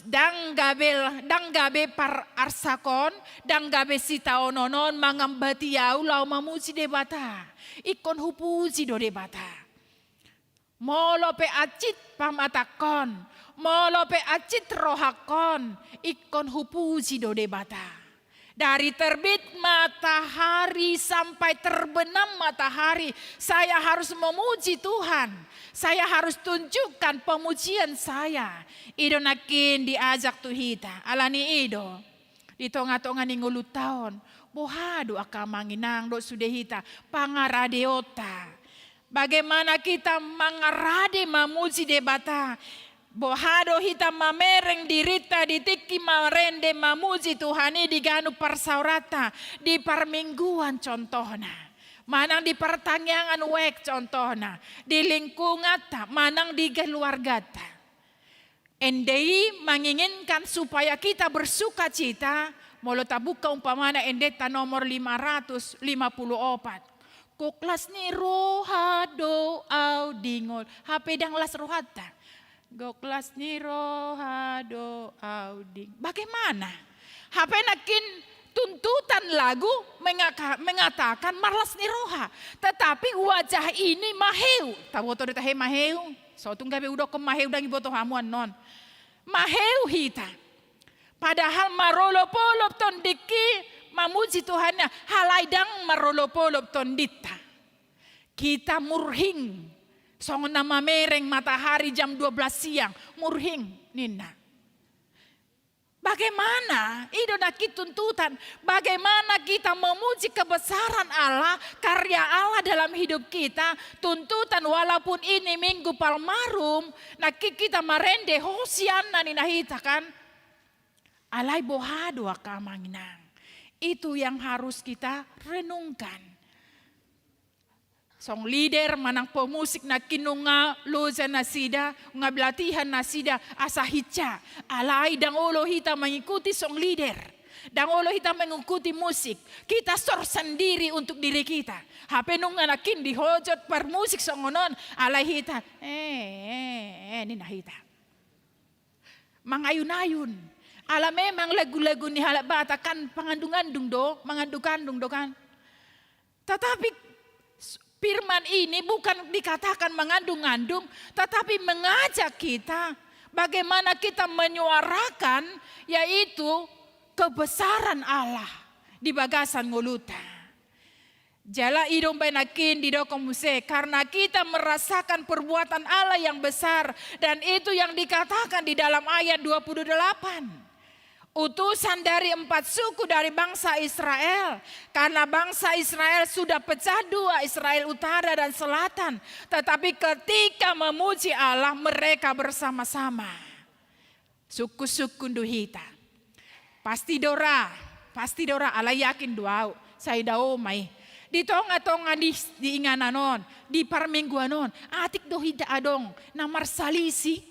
ndang gabe, ndang gabe pararsakon, ndang gabe sitaonon on mangambati ahu laho mamuji Debata. Ingkon hupuji do Debata. Molo pe hansit pamatangkon, molo pe hansit rohangkon, ingkon hupuji do Debata. Dari terbit matahari sampai terbenam matahari, saya harus memuji Tuhan. Saya harus tunjukkan pemujian saya. I do nangkin diajak tu hita. Alani i do, di tonga-tonga ni ngolunta on, boha do angka amang inang dohot sude hita pangaradeonta? Bagaimana kita mangarade mamuji Debata? Boha do hita mamereng dirinta di tingki marende mamuji Tuhan i di ganup parsaoranta, di parmingguan contohna, manang di partangiangan wijk contohna, di lingkunganta, manang di keluarganta? Ende i menginginkan supaya kita bersukacita, molo tabuka umpamana endenta nomor lima ratus lima puluh opat. Gok las ni roha do au dingol. Hape ndang las rohanta. Gok las ni roha do au ding-, bagaimana? Hape nangkin tuntutan lagu mengaka-, mengatakan marlas ni roha. Tetapi wajah ini maheu. Taboto do tahe maheu? So tung gabe hudokkon maheu, ndang diboto hamu annon. Maheu hita. Padahal marolopolop tondingki mamuji Tuhan i, alai ndang marolopolop tondinta. Kita murhing. Songon na mamereng matahari jam dua belas siang. Murhing, ninna. Bagaimana? I do nangkin tuntutan. Bagaimana kita memuji kebesaran Allah, karya Allah dalam hidup kita? Tuntutan, walaupun ini Minggu Palmarum, nangkin kita marende Hosianna, ninna hita kan. Alai boha do angka amang inang? Itu yang harus kita renungkan. Song leader manang pemusik nangkin nunga loja nasida, nunga pelatihan nasida, asa hinsa. Alai ndang olo hita mengikuti song leader. Ndang olo hita mengikuti musik. Kita sor sendiri untuk diri kita. Hape nunga nangkin dihojot parmusik songon on, alai hita, eh, eh, eh, ninna hita. Mangayun-ayun. Ala memang lagu-lagu ni halak Batak kan pangandung-andung do, mangandung-andung do kan. Tetapi s-, firman ini bukan dikatakan mengandung-andung, tetapi mengajak kita bagaimana kita menyuarakan, yaitu kebesaran Allah di bagasan ngolunta. Jala i do umbahen nangkin didok muse, karena kita merasakan perbuatan Allah yang besar, dan itu yang dikatakan di dalam ayat dua puluh delapan. Utusan dari empat suku dari bangsa Israel, karena bangsa Israel sudah pecah dua, Israel Utara dan Selatan. Tetapi ketika memuji Allah, mereka bersama-sama. Sungkun-sungkun do hita. Pasti do ra, pasti do ra, alai yakin do au. Sai dao ma i. Di tonga-tonga ni, di inganan on, di parmingguan on, atik do hita adong na marsalisi,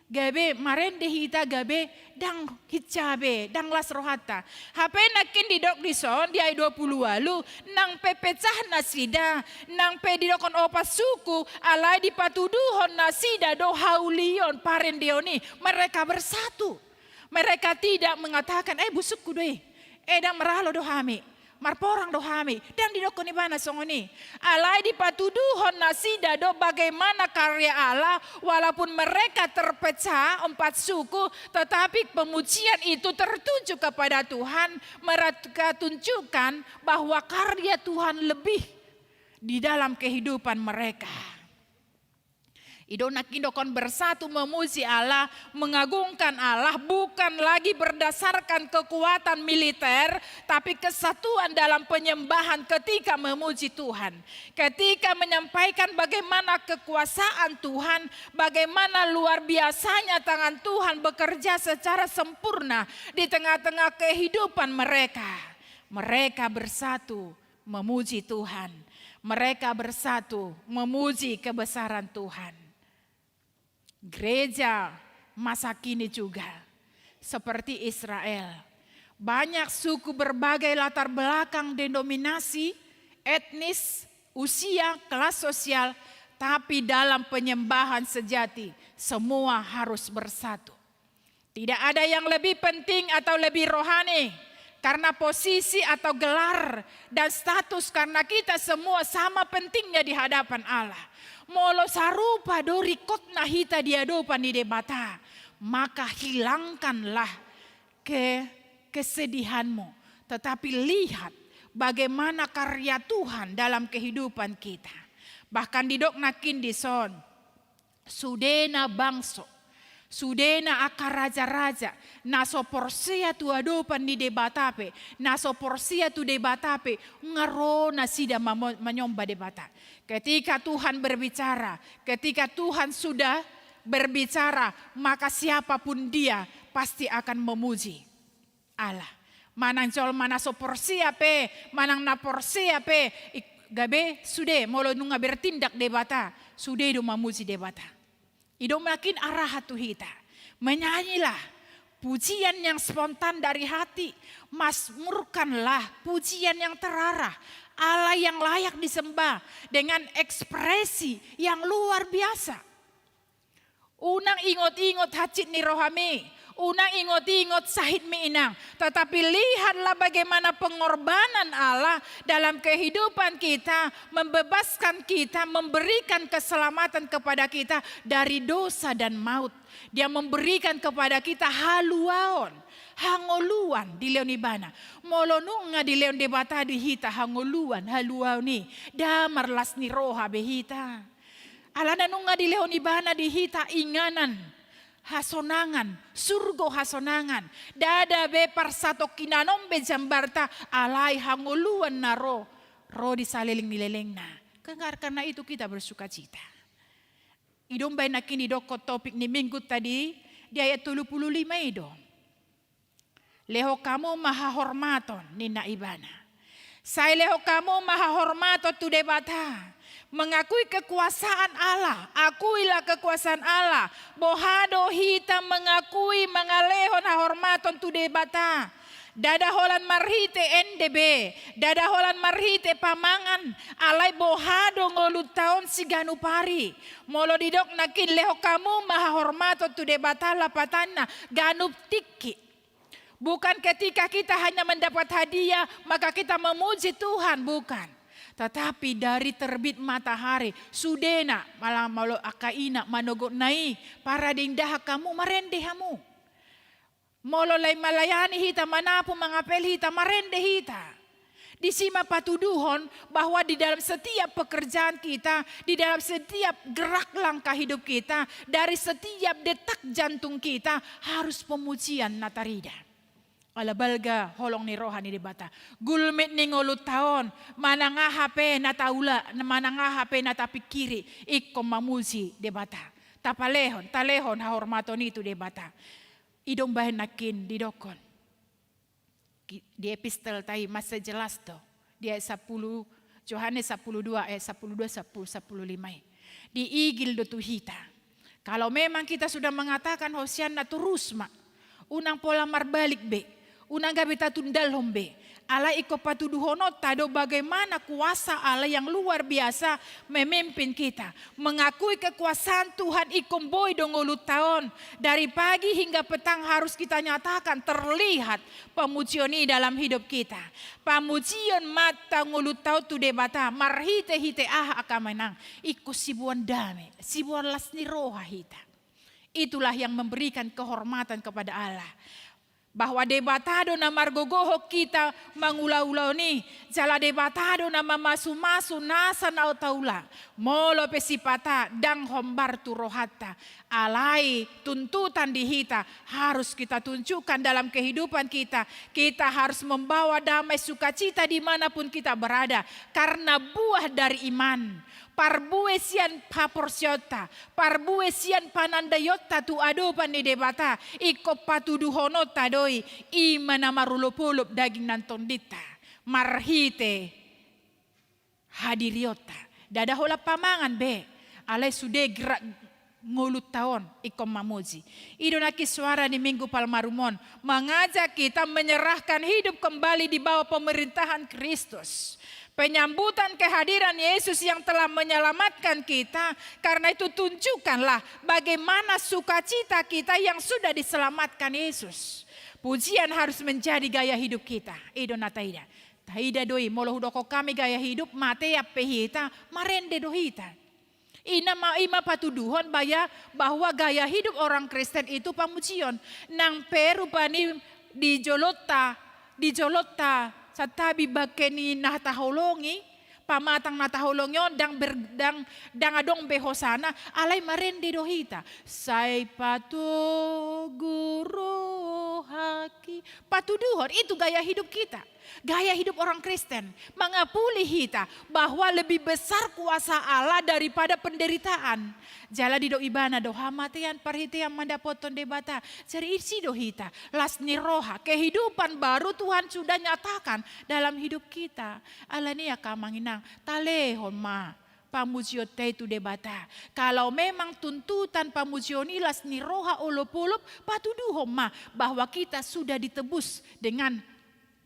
gabe marende hita, gabe ndang hinsa be, ndang las rohanta. Hape nangkin didok dison di ayat dua pulu ualu, nang pe pecah nasida, nang pe didokkon opat suku, alai dipatuduhon nasida do haulion parendeon i, mereka bersatu. Mereka tidak mengatakan, "Eh, busukku do i. Eh, ndang maralo do hami. Marporang do hami." Ndang didokkon ibana songon i. Alai dipatuduhon nasida do bagaimana karya Allah, walaupun mereka terpecah empat suku, tetapi pemujian itu tertuju kepada Tuhan, mereka tunjukkan bahwa karya Tuhan lebih di dalam kehidupan mereka. Didok nangkin, didokkon bersatu memuji Allah, mengagungkan Allah, bukan lagi berdasarkan kekuatan militer, tapi kesatuan dalam penyembahan ketika memuji Tuhan. Ketika menyampaikan bagaimana kekuasaan Tuhan, bagaimana luar biasanya tangan Tuhan bekerja secara sempurna di tengah-tengah kehidupan mereka. Mereka bersatu memuji Tuhan. Mereka bersatu memuji kebesaran Tuhan. Gereja masa kini juga seperti Israel. Banyak suku, berbagai latar belakang, denominasi, etnis, usia, kelas sosial, tapi dalam penyembahan sejati, semua harus bersatu. Tidak ada yang lebih penting atau lebih rohani karena posisi atau gelar dan status, karena kita semua sama pentingnya di hadapan Allah. Molo sarupa do ringkotna hita di adopan ni Debata, maka hilangkanlah ke-, kesedihanmu, tetapi lihat bagaimana karya Tuhan dalam kehidupan kita. Bahkan didok nangkin dison, sudena bangso, sudena angka raja-raja, na so porsea tu adopan ni Debata pe, na so porsea tu Debata pe, nunga ro nasida mamo-, manyomba Debata. Ketika Tuhan berbicara, ketika Tuhan sudah berbicara, maka siapapun dia pasti akan memuji Allah. Manang jolma na so porsea pe, manang na porsea pe, i-, gabe sude, molo nunga bertindak Debata, sude do mamuji Debata. Didok nangkin arahan tu hita. Menyanyilah pujian yang spontan dari hati, mazmurkanlah pujian yang terarah, Allah yang layak disembah dengan ekspresi yang luar biasa. Unang ingot-ingot hansit ni rohami, unang ingot-ingot sahitmi, inang. Tetapi lihatlah bagaimana pengorbanan Allah dalam kehidupan kita, membebaskan kita, memberikan keselamatan kepada kita dari dosa dan maut. Dia memberikan kepada kita haluaon, hangoluan dilehon ibana. Molo nunga dilehon Debata di hita hangoluan, haluaon i, ndang marlas ni roha be hita. Alana nunga dilehon ibana di hita inganan hasonangan, surgo hasonangan. Ndada be parsatongkinan on be jambarta, alai hangoluan na ro, ro di saleleng ni lelengna. Karena itu kita bersukacita. Didok baen nangkin, didokkon topik ni minggunta di, di ayat tolu pulu lima i do. Lehon hamu ma hahormaton, ninna ibana. Sai lehon hamu ma hahormaton tu Debata. Mengakui kekuasaan Allah, akuilah kekuasaan Allah. Boha do hita mengakui, mangalehon hahormaton tu Debata. Ndada holan marhite ende be, ndada holan marhite pamangan, alai boha do ngolunta on siganup ari. Molo didok nangkin lehon hamu ma hahormaton tu Debata, lapatanna ganup tingki. Bukan ketika kita hanya mendapat hadiah, maka kita memuji Tuhan, bukan. Tetapi dari terbit matahari, sudena, malah molo angka ina manogot na i, parading dahak hamu, marende hamu. Molo lae melayani hita, manampung, mangapel hita, marende hita. Disi ma patuduhon bahwa di dalam setiap pekerjaan kita, di dalam setiap gerak langkah hidup kita, dari setiap detak jantung kita, harus pemujian na tarida. Ala balga holong ni roha ni Debata. Gulmit ni ngolunta on, manang aha pe na taula, manang aha pe na tapingkiri, ingkon mamuji Debata. Tapalehon, talehon hahormaton i tu Debata. Didok baen nangkin, didokkon. Di epistelta i mansai jelas do. Di ayat sapuluh, Johannes sapuluh dua ayat sapuluh dua sampulu sapuluh lima i. Diigil do tu hita. Kalau memang kita sudah mengatakan Hosianna, torus ma. Unang pola marbalik be. Unang gabe tatundalhon be. Alai ingkon patuduhononta do bagaimana kuasa Allah yang luar biasa memimpin kita. Mengakui kekuasaan Tuhan ingkon boi do ngolunta on. Dari pagi hingga petang harus kita nyatakan, terlihat pamujion i dalam hidup kita. Pamujion ma tu ngolunta on tu Debata, marhite-hite aha angka amang inang? Ingkon siboan dame, siboan las ni roha hita. Itulah yang memberikan kehormatan kepada Allah. Bahwa Debata do na margogohon hita mangula-ulaon i, jala Debata do na mamasu-masu nasa na taula. Molo pe sipata ndang hombar tu rohanta. Alai tuntutan di hita harus kita tunjukkan dalam kehidupan kita. Kita harus membawa damai sukacita dimanapun kita berada. Karena buah dari iman. Parbue sian haporseaonta, parbue sian panandaionta tu adopan ni Debata, ingkon patuduhononta do i, i ma na marolop-olop daging nang tondinta. Marhite hadirionta. Ndada holan pamangan be, alai sude gerak ngolunta on ingkon mamuji. I do nangkin suara ni Minggu Palmarum on, mengajak kita menyerahkan hidup kembali di bawah pemerintahan Kristus. Penyambutan kehadiran Yesus yang telah menyelamatkan kita, karena itu tunjukkanlah bagaimana sukacita kita yang sudah diselamatkan Yesus. Pujian harus menjadi gaya hidup kita. I do na taida. Taida do i, molo hudokkon hami gaya hidup, matean pe hita, marende do hita. I na ma, i ma patuduhon baya, bahwa gaya hidup orang Kristen itu pamujion. Nang pe rupani di jolonta, di jolonta, santabi bangke ni na taholongi, pamatang na taholongi on, ndang ber-, ndang, ndang adong be hosana, alai marende do hita. Sai patogu rohaki. Patuduhon, itu gaya hidup kita. Gaya hidup orang Kristen mengapuli hita bahwa lebih besar kuasa Allah daripada penderitaan. Jala didok ibana do hamatean, parhitean mandapothon Debata. Jadi isi do hita, las ni roha, kehidupan baru Tuhan sudah nyatakan dalam hidup kita. Alani i angka amang inang, talehon ma pamujionta i tu Debata. Kalau memang tuntutan pamujion i las ni roha olopolop, patuduhon ma bahwa kita sudah ditebus dengan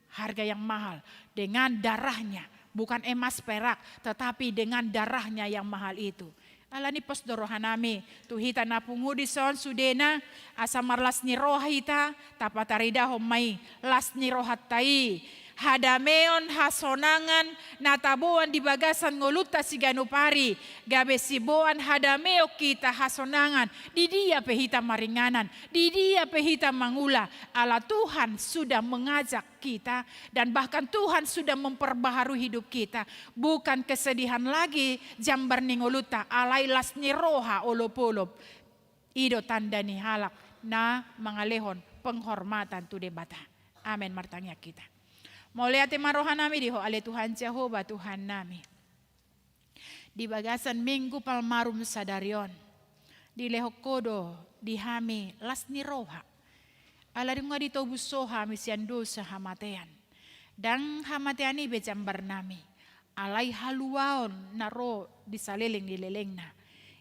harga yang mahal, dengan darahnya, bukan emas perak, tetapi dengan darahnya yang mahal itu. Alani pos do rohanami tu hita na pungu dison sudena, asa marlas ni roha hita, tapataridahon ma i las ni rohanta i. Hadameon, hasonangan na taboan di bagasan ngolunta siganup ari, gabe siboan hadameon hita hasonangan, di dia pe hita maringanan, di dia pe hita mangula, ala Tuhan sudah mengajak kita, dan bahkan Tuhan sudah memperbaharui hidup kita. Bukan kesedihan lagi jambar ni ngolunta, alai las ni roha olopolop. I do tanda ni halak na mangalehon penghormatan tu Debata. Amen. Martangiang hita. Mauliate ma rohanami di Ho ale Tuhan Jahowa, Tuhannami. Di bagasan Minggu Palmarum sadari on, dilehon Ho do di hami las ni roha. Alani nunga ditobus Ho hami sian dosa hamatean. Ndang hamatean i be jambarnami, alai haluaon na ro di saleleng ni lelengna.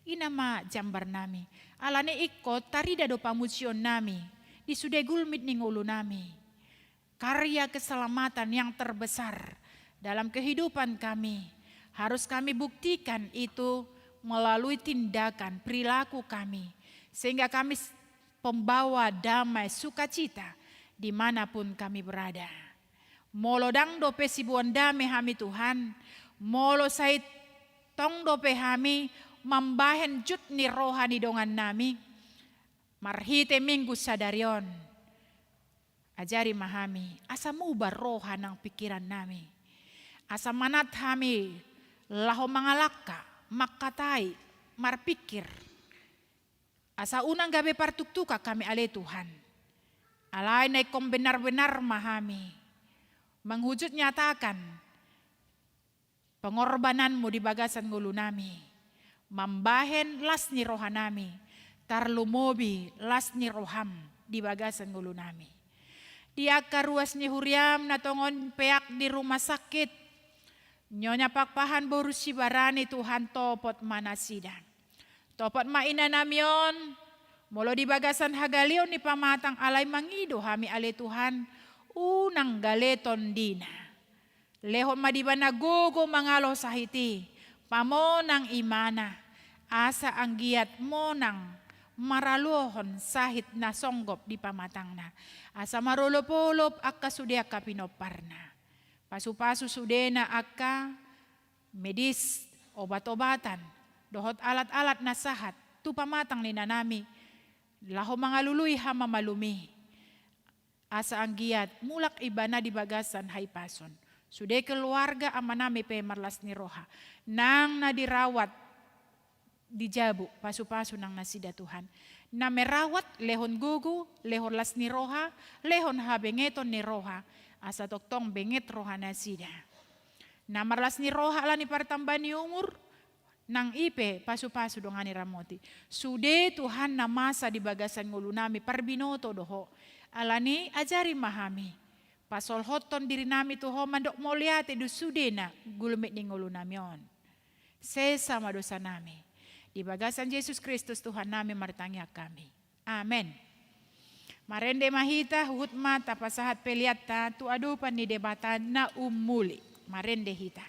I nama jambarnami. Alani ingkon tarida do pamujionnami di sude gulmit ni ngolunami. Karya keselamatan yang terbesar dalam kehidupan kami harus kami buktikan itu melalui tindakan, perilaku kami, sehingga kami s-, pembawa damai sukacita dimanapun kami berada. Molo ndang dope siboan dame hami Tuhan, molo sai tong dope hami mambahen jut ni roha ni dongannami, marhite Minggu sadari on, ajari ma hami, asa mubar roha nang pingkirannami. Asa manat hami laho mangalangka, mangkatai, marpingkir. Asa unang gabe partuktukan hami ale Tuhan. Alai na ingkon benar-benar ma hami manghujut nyatakan pengorbananmu di bagasan ngolunami, mambahen las ni rohanami, tarlumobi las ni roham di bagasan ngolunami. Di angka ruas ni huriam na tongon peak di rumah sakit, Nyonya Pakpahan boru Sibarani, Tuhan topot ma nasida. Topot ma inanami on, molo di bagasan hagaleon ni pamatang alai mangido hami ale Tuhan, unang gale tondina. Lehon ma di ibana gogo mangalo sahit i, pamonang imana, asa anggiat monang maralohon sahit na songgop di pamatangna. Asa marolopolop angka sude angka pinomparna. Pasupasu sudena angka medis, obat-obatan, dohot alat-alat na sahat tu pamatang ni inanami, laho mangalului hamamalum i. Asa anggiat mulak ibana di bagasan hahipason. Sude keluarga amanami pe marlas ni roha. Nang na dirawat di jabu, pasupasu nang nasida Tuhan. Na merawat, lehon gogo, lehon las ni roha, lehon habengeton ni roha. Asa tongtong benget roha nasida. Na marlas ni roha ala ni partamba ni umur, nang i pe pasupasu dongan ni ramoti. Sude Tuhan na masa di bagasan ngolunami parbinoto do Ho. Alani ajari ma hami. Pasolhothon dirinami tu Ho mandok mauliate do sudena gulmit ni ngolunami on. Sesa ma dosanami. Di bagasan Jesus Kristus Tuhannami martangiang hami. Amen. Marende ma hita, huhut ma tapasahat peleanta tu adopan ni Debata na ummuli. Marende hita.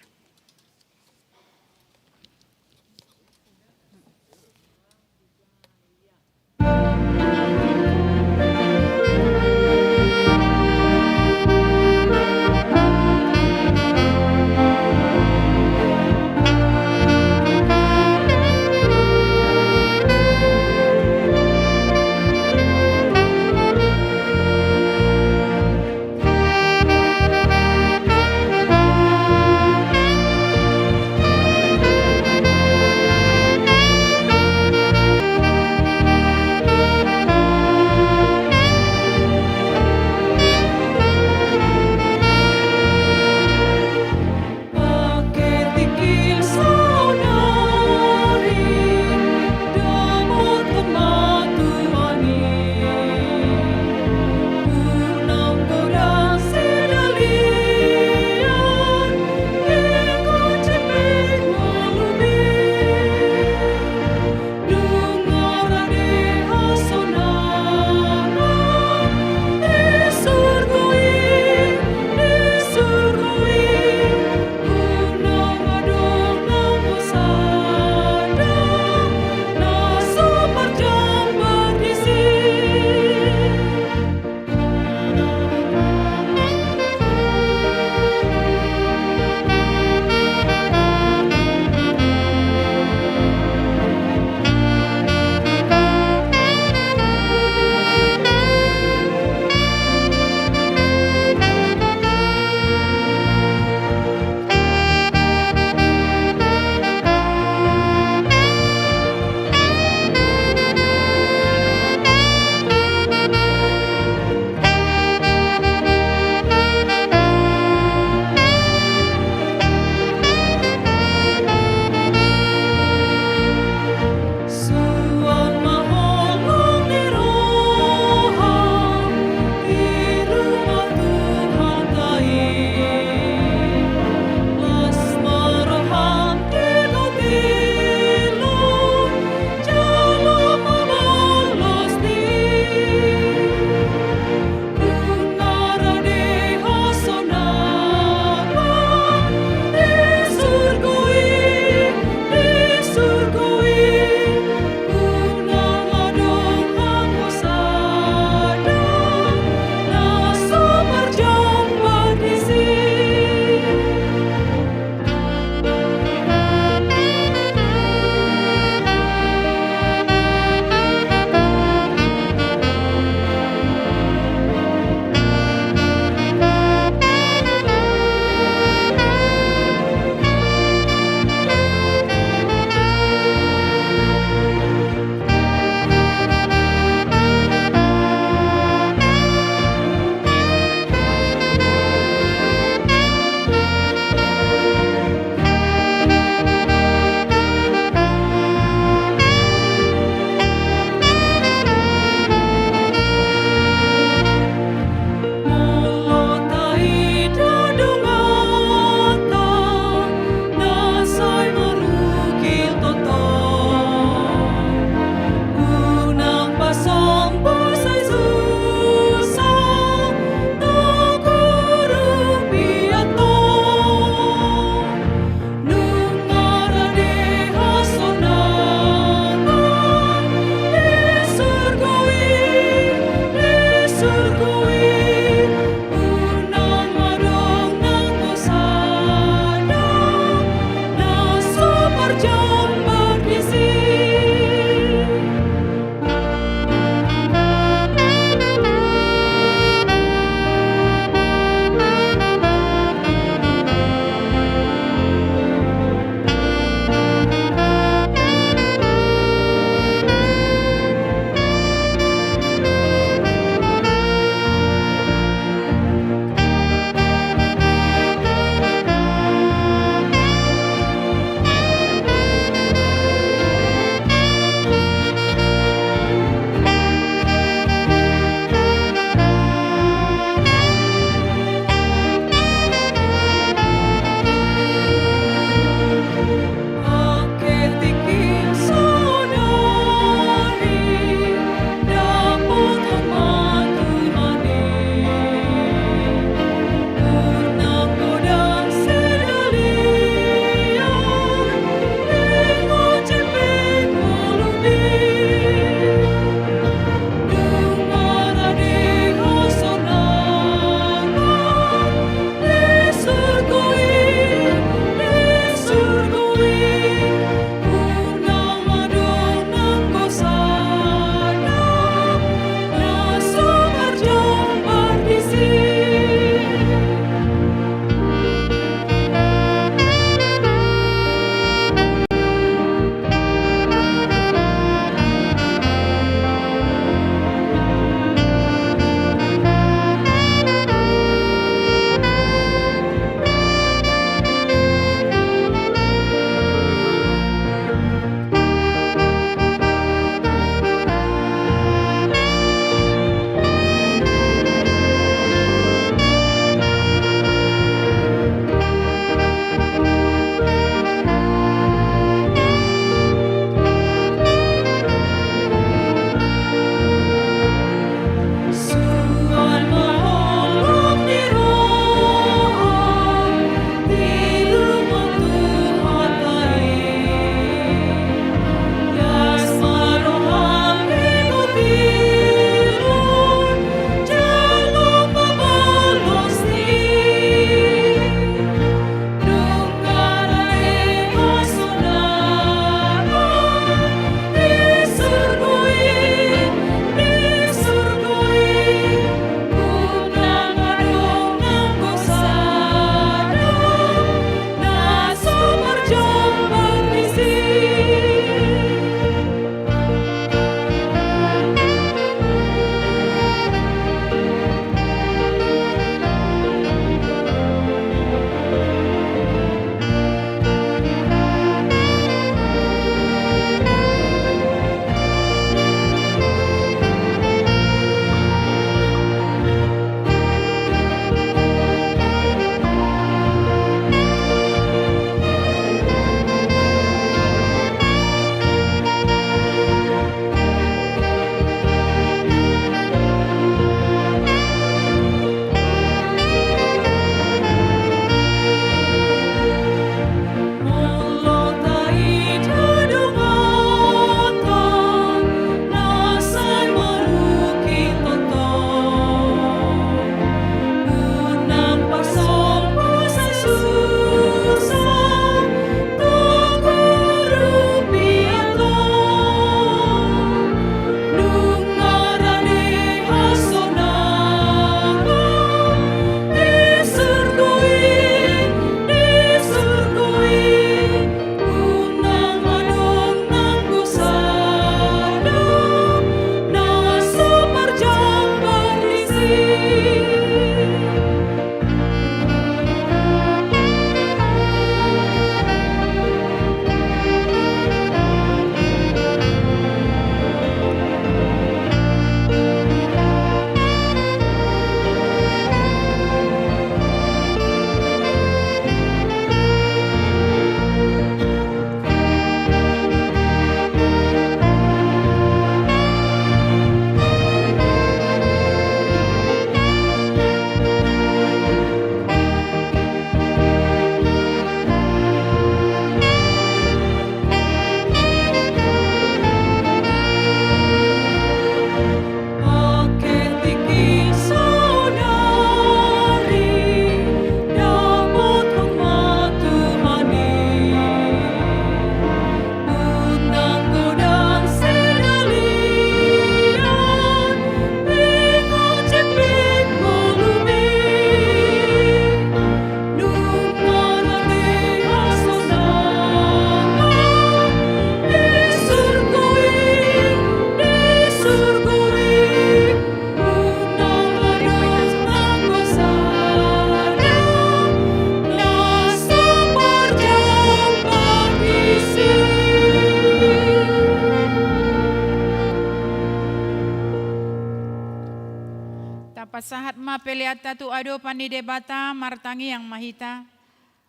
Peleanta tu adopan ni Debata, martangiang ma hita.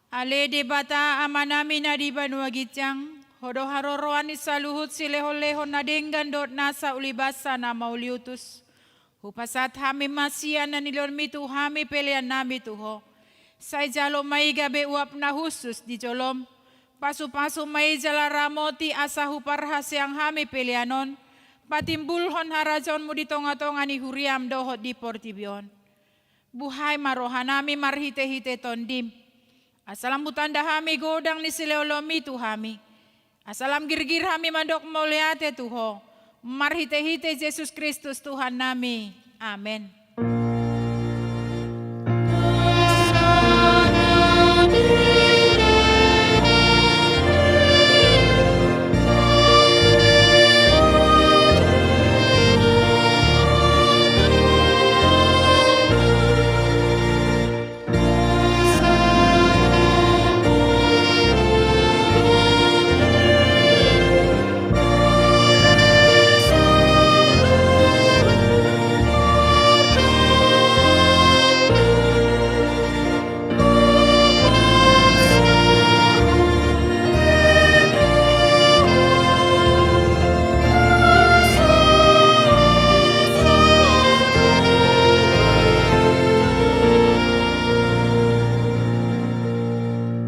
Ale Debata Amanami na di banua ginjang, Ho do haroroan ni saluhut silehonlehon na denggan dohot nasa ulibansa na mauliutus. Hupasahat hami ma sian na nilehonMi tu hami peleannami tu Ho. Sai jalo ma i gabe uap na hushus di joloM. Pasupasu ma i jala ramoti asa huparhaseang hami pelean on patimbulhon harajaonMu di tongatonga ni huriaM dohot di portibi on. Buhai ma rohanami marhitehite TondiM, asa lam hutanda hami godang ni silehonlehonMi tu hami, asa lam girgir hami mandok mauliate tu Ho, marhitehite Jesus Kristus Tuhannami. Amen.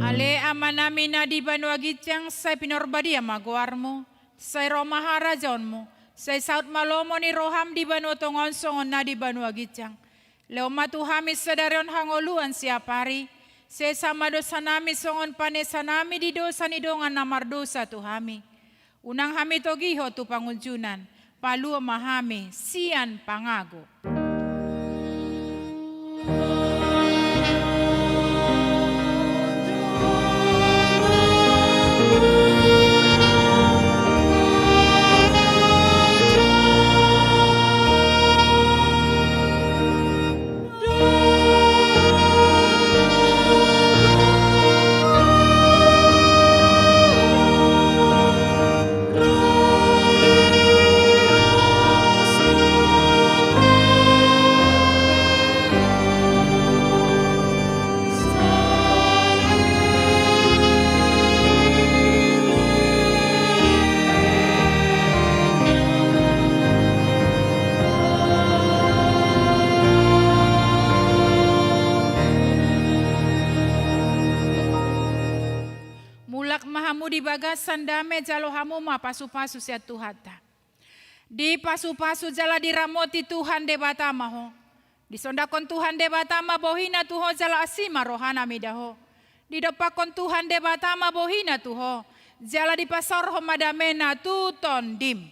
Ale Amanami na di banua ginjang, sai pinarbadia ma goarMu, sai ro ma harajaonMu, sai saut ma lomo ni rohaM di banua tonga on songon na di banua ginjang. Lehon ma tu hami sadari on hangoluan siapari, sesa ma dosanami songon panesanami di dosa ni dongan na mardosa tu hami. Unang hami togihon tu pangunjunan, palua ma hami sian pangago. Mulak ma hamu di bagasan dame, jalo hamu ma pasupasu sian Tuhanta. Dipasupasu jala diramoti Tuhan Debata ma ho. Disondanghon Tuhan Debata ma bohiNa tu ho jala asi ma rohaNa mida ho. Didompakhon Tuhan Debata ma bohiNa tu ho, jala dipasaorhon ma dameNa tu tondim.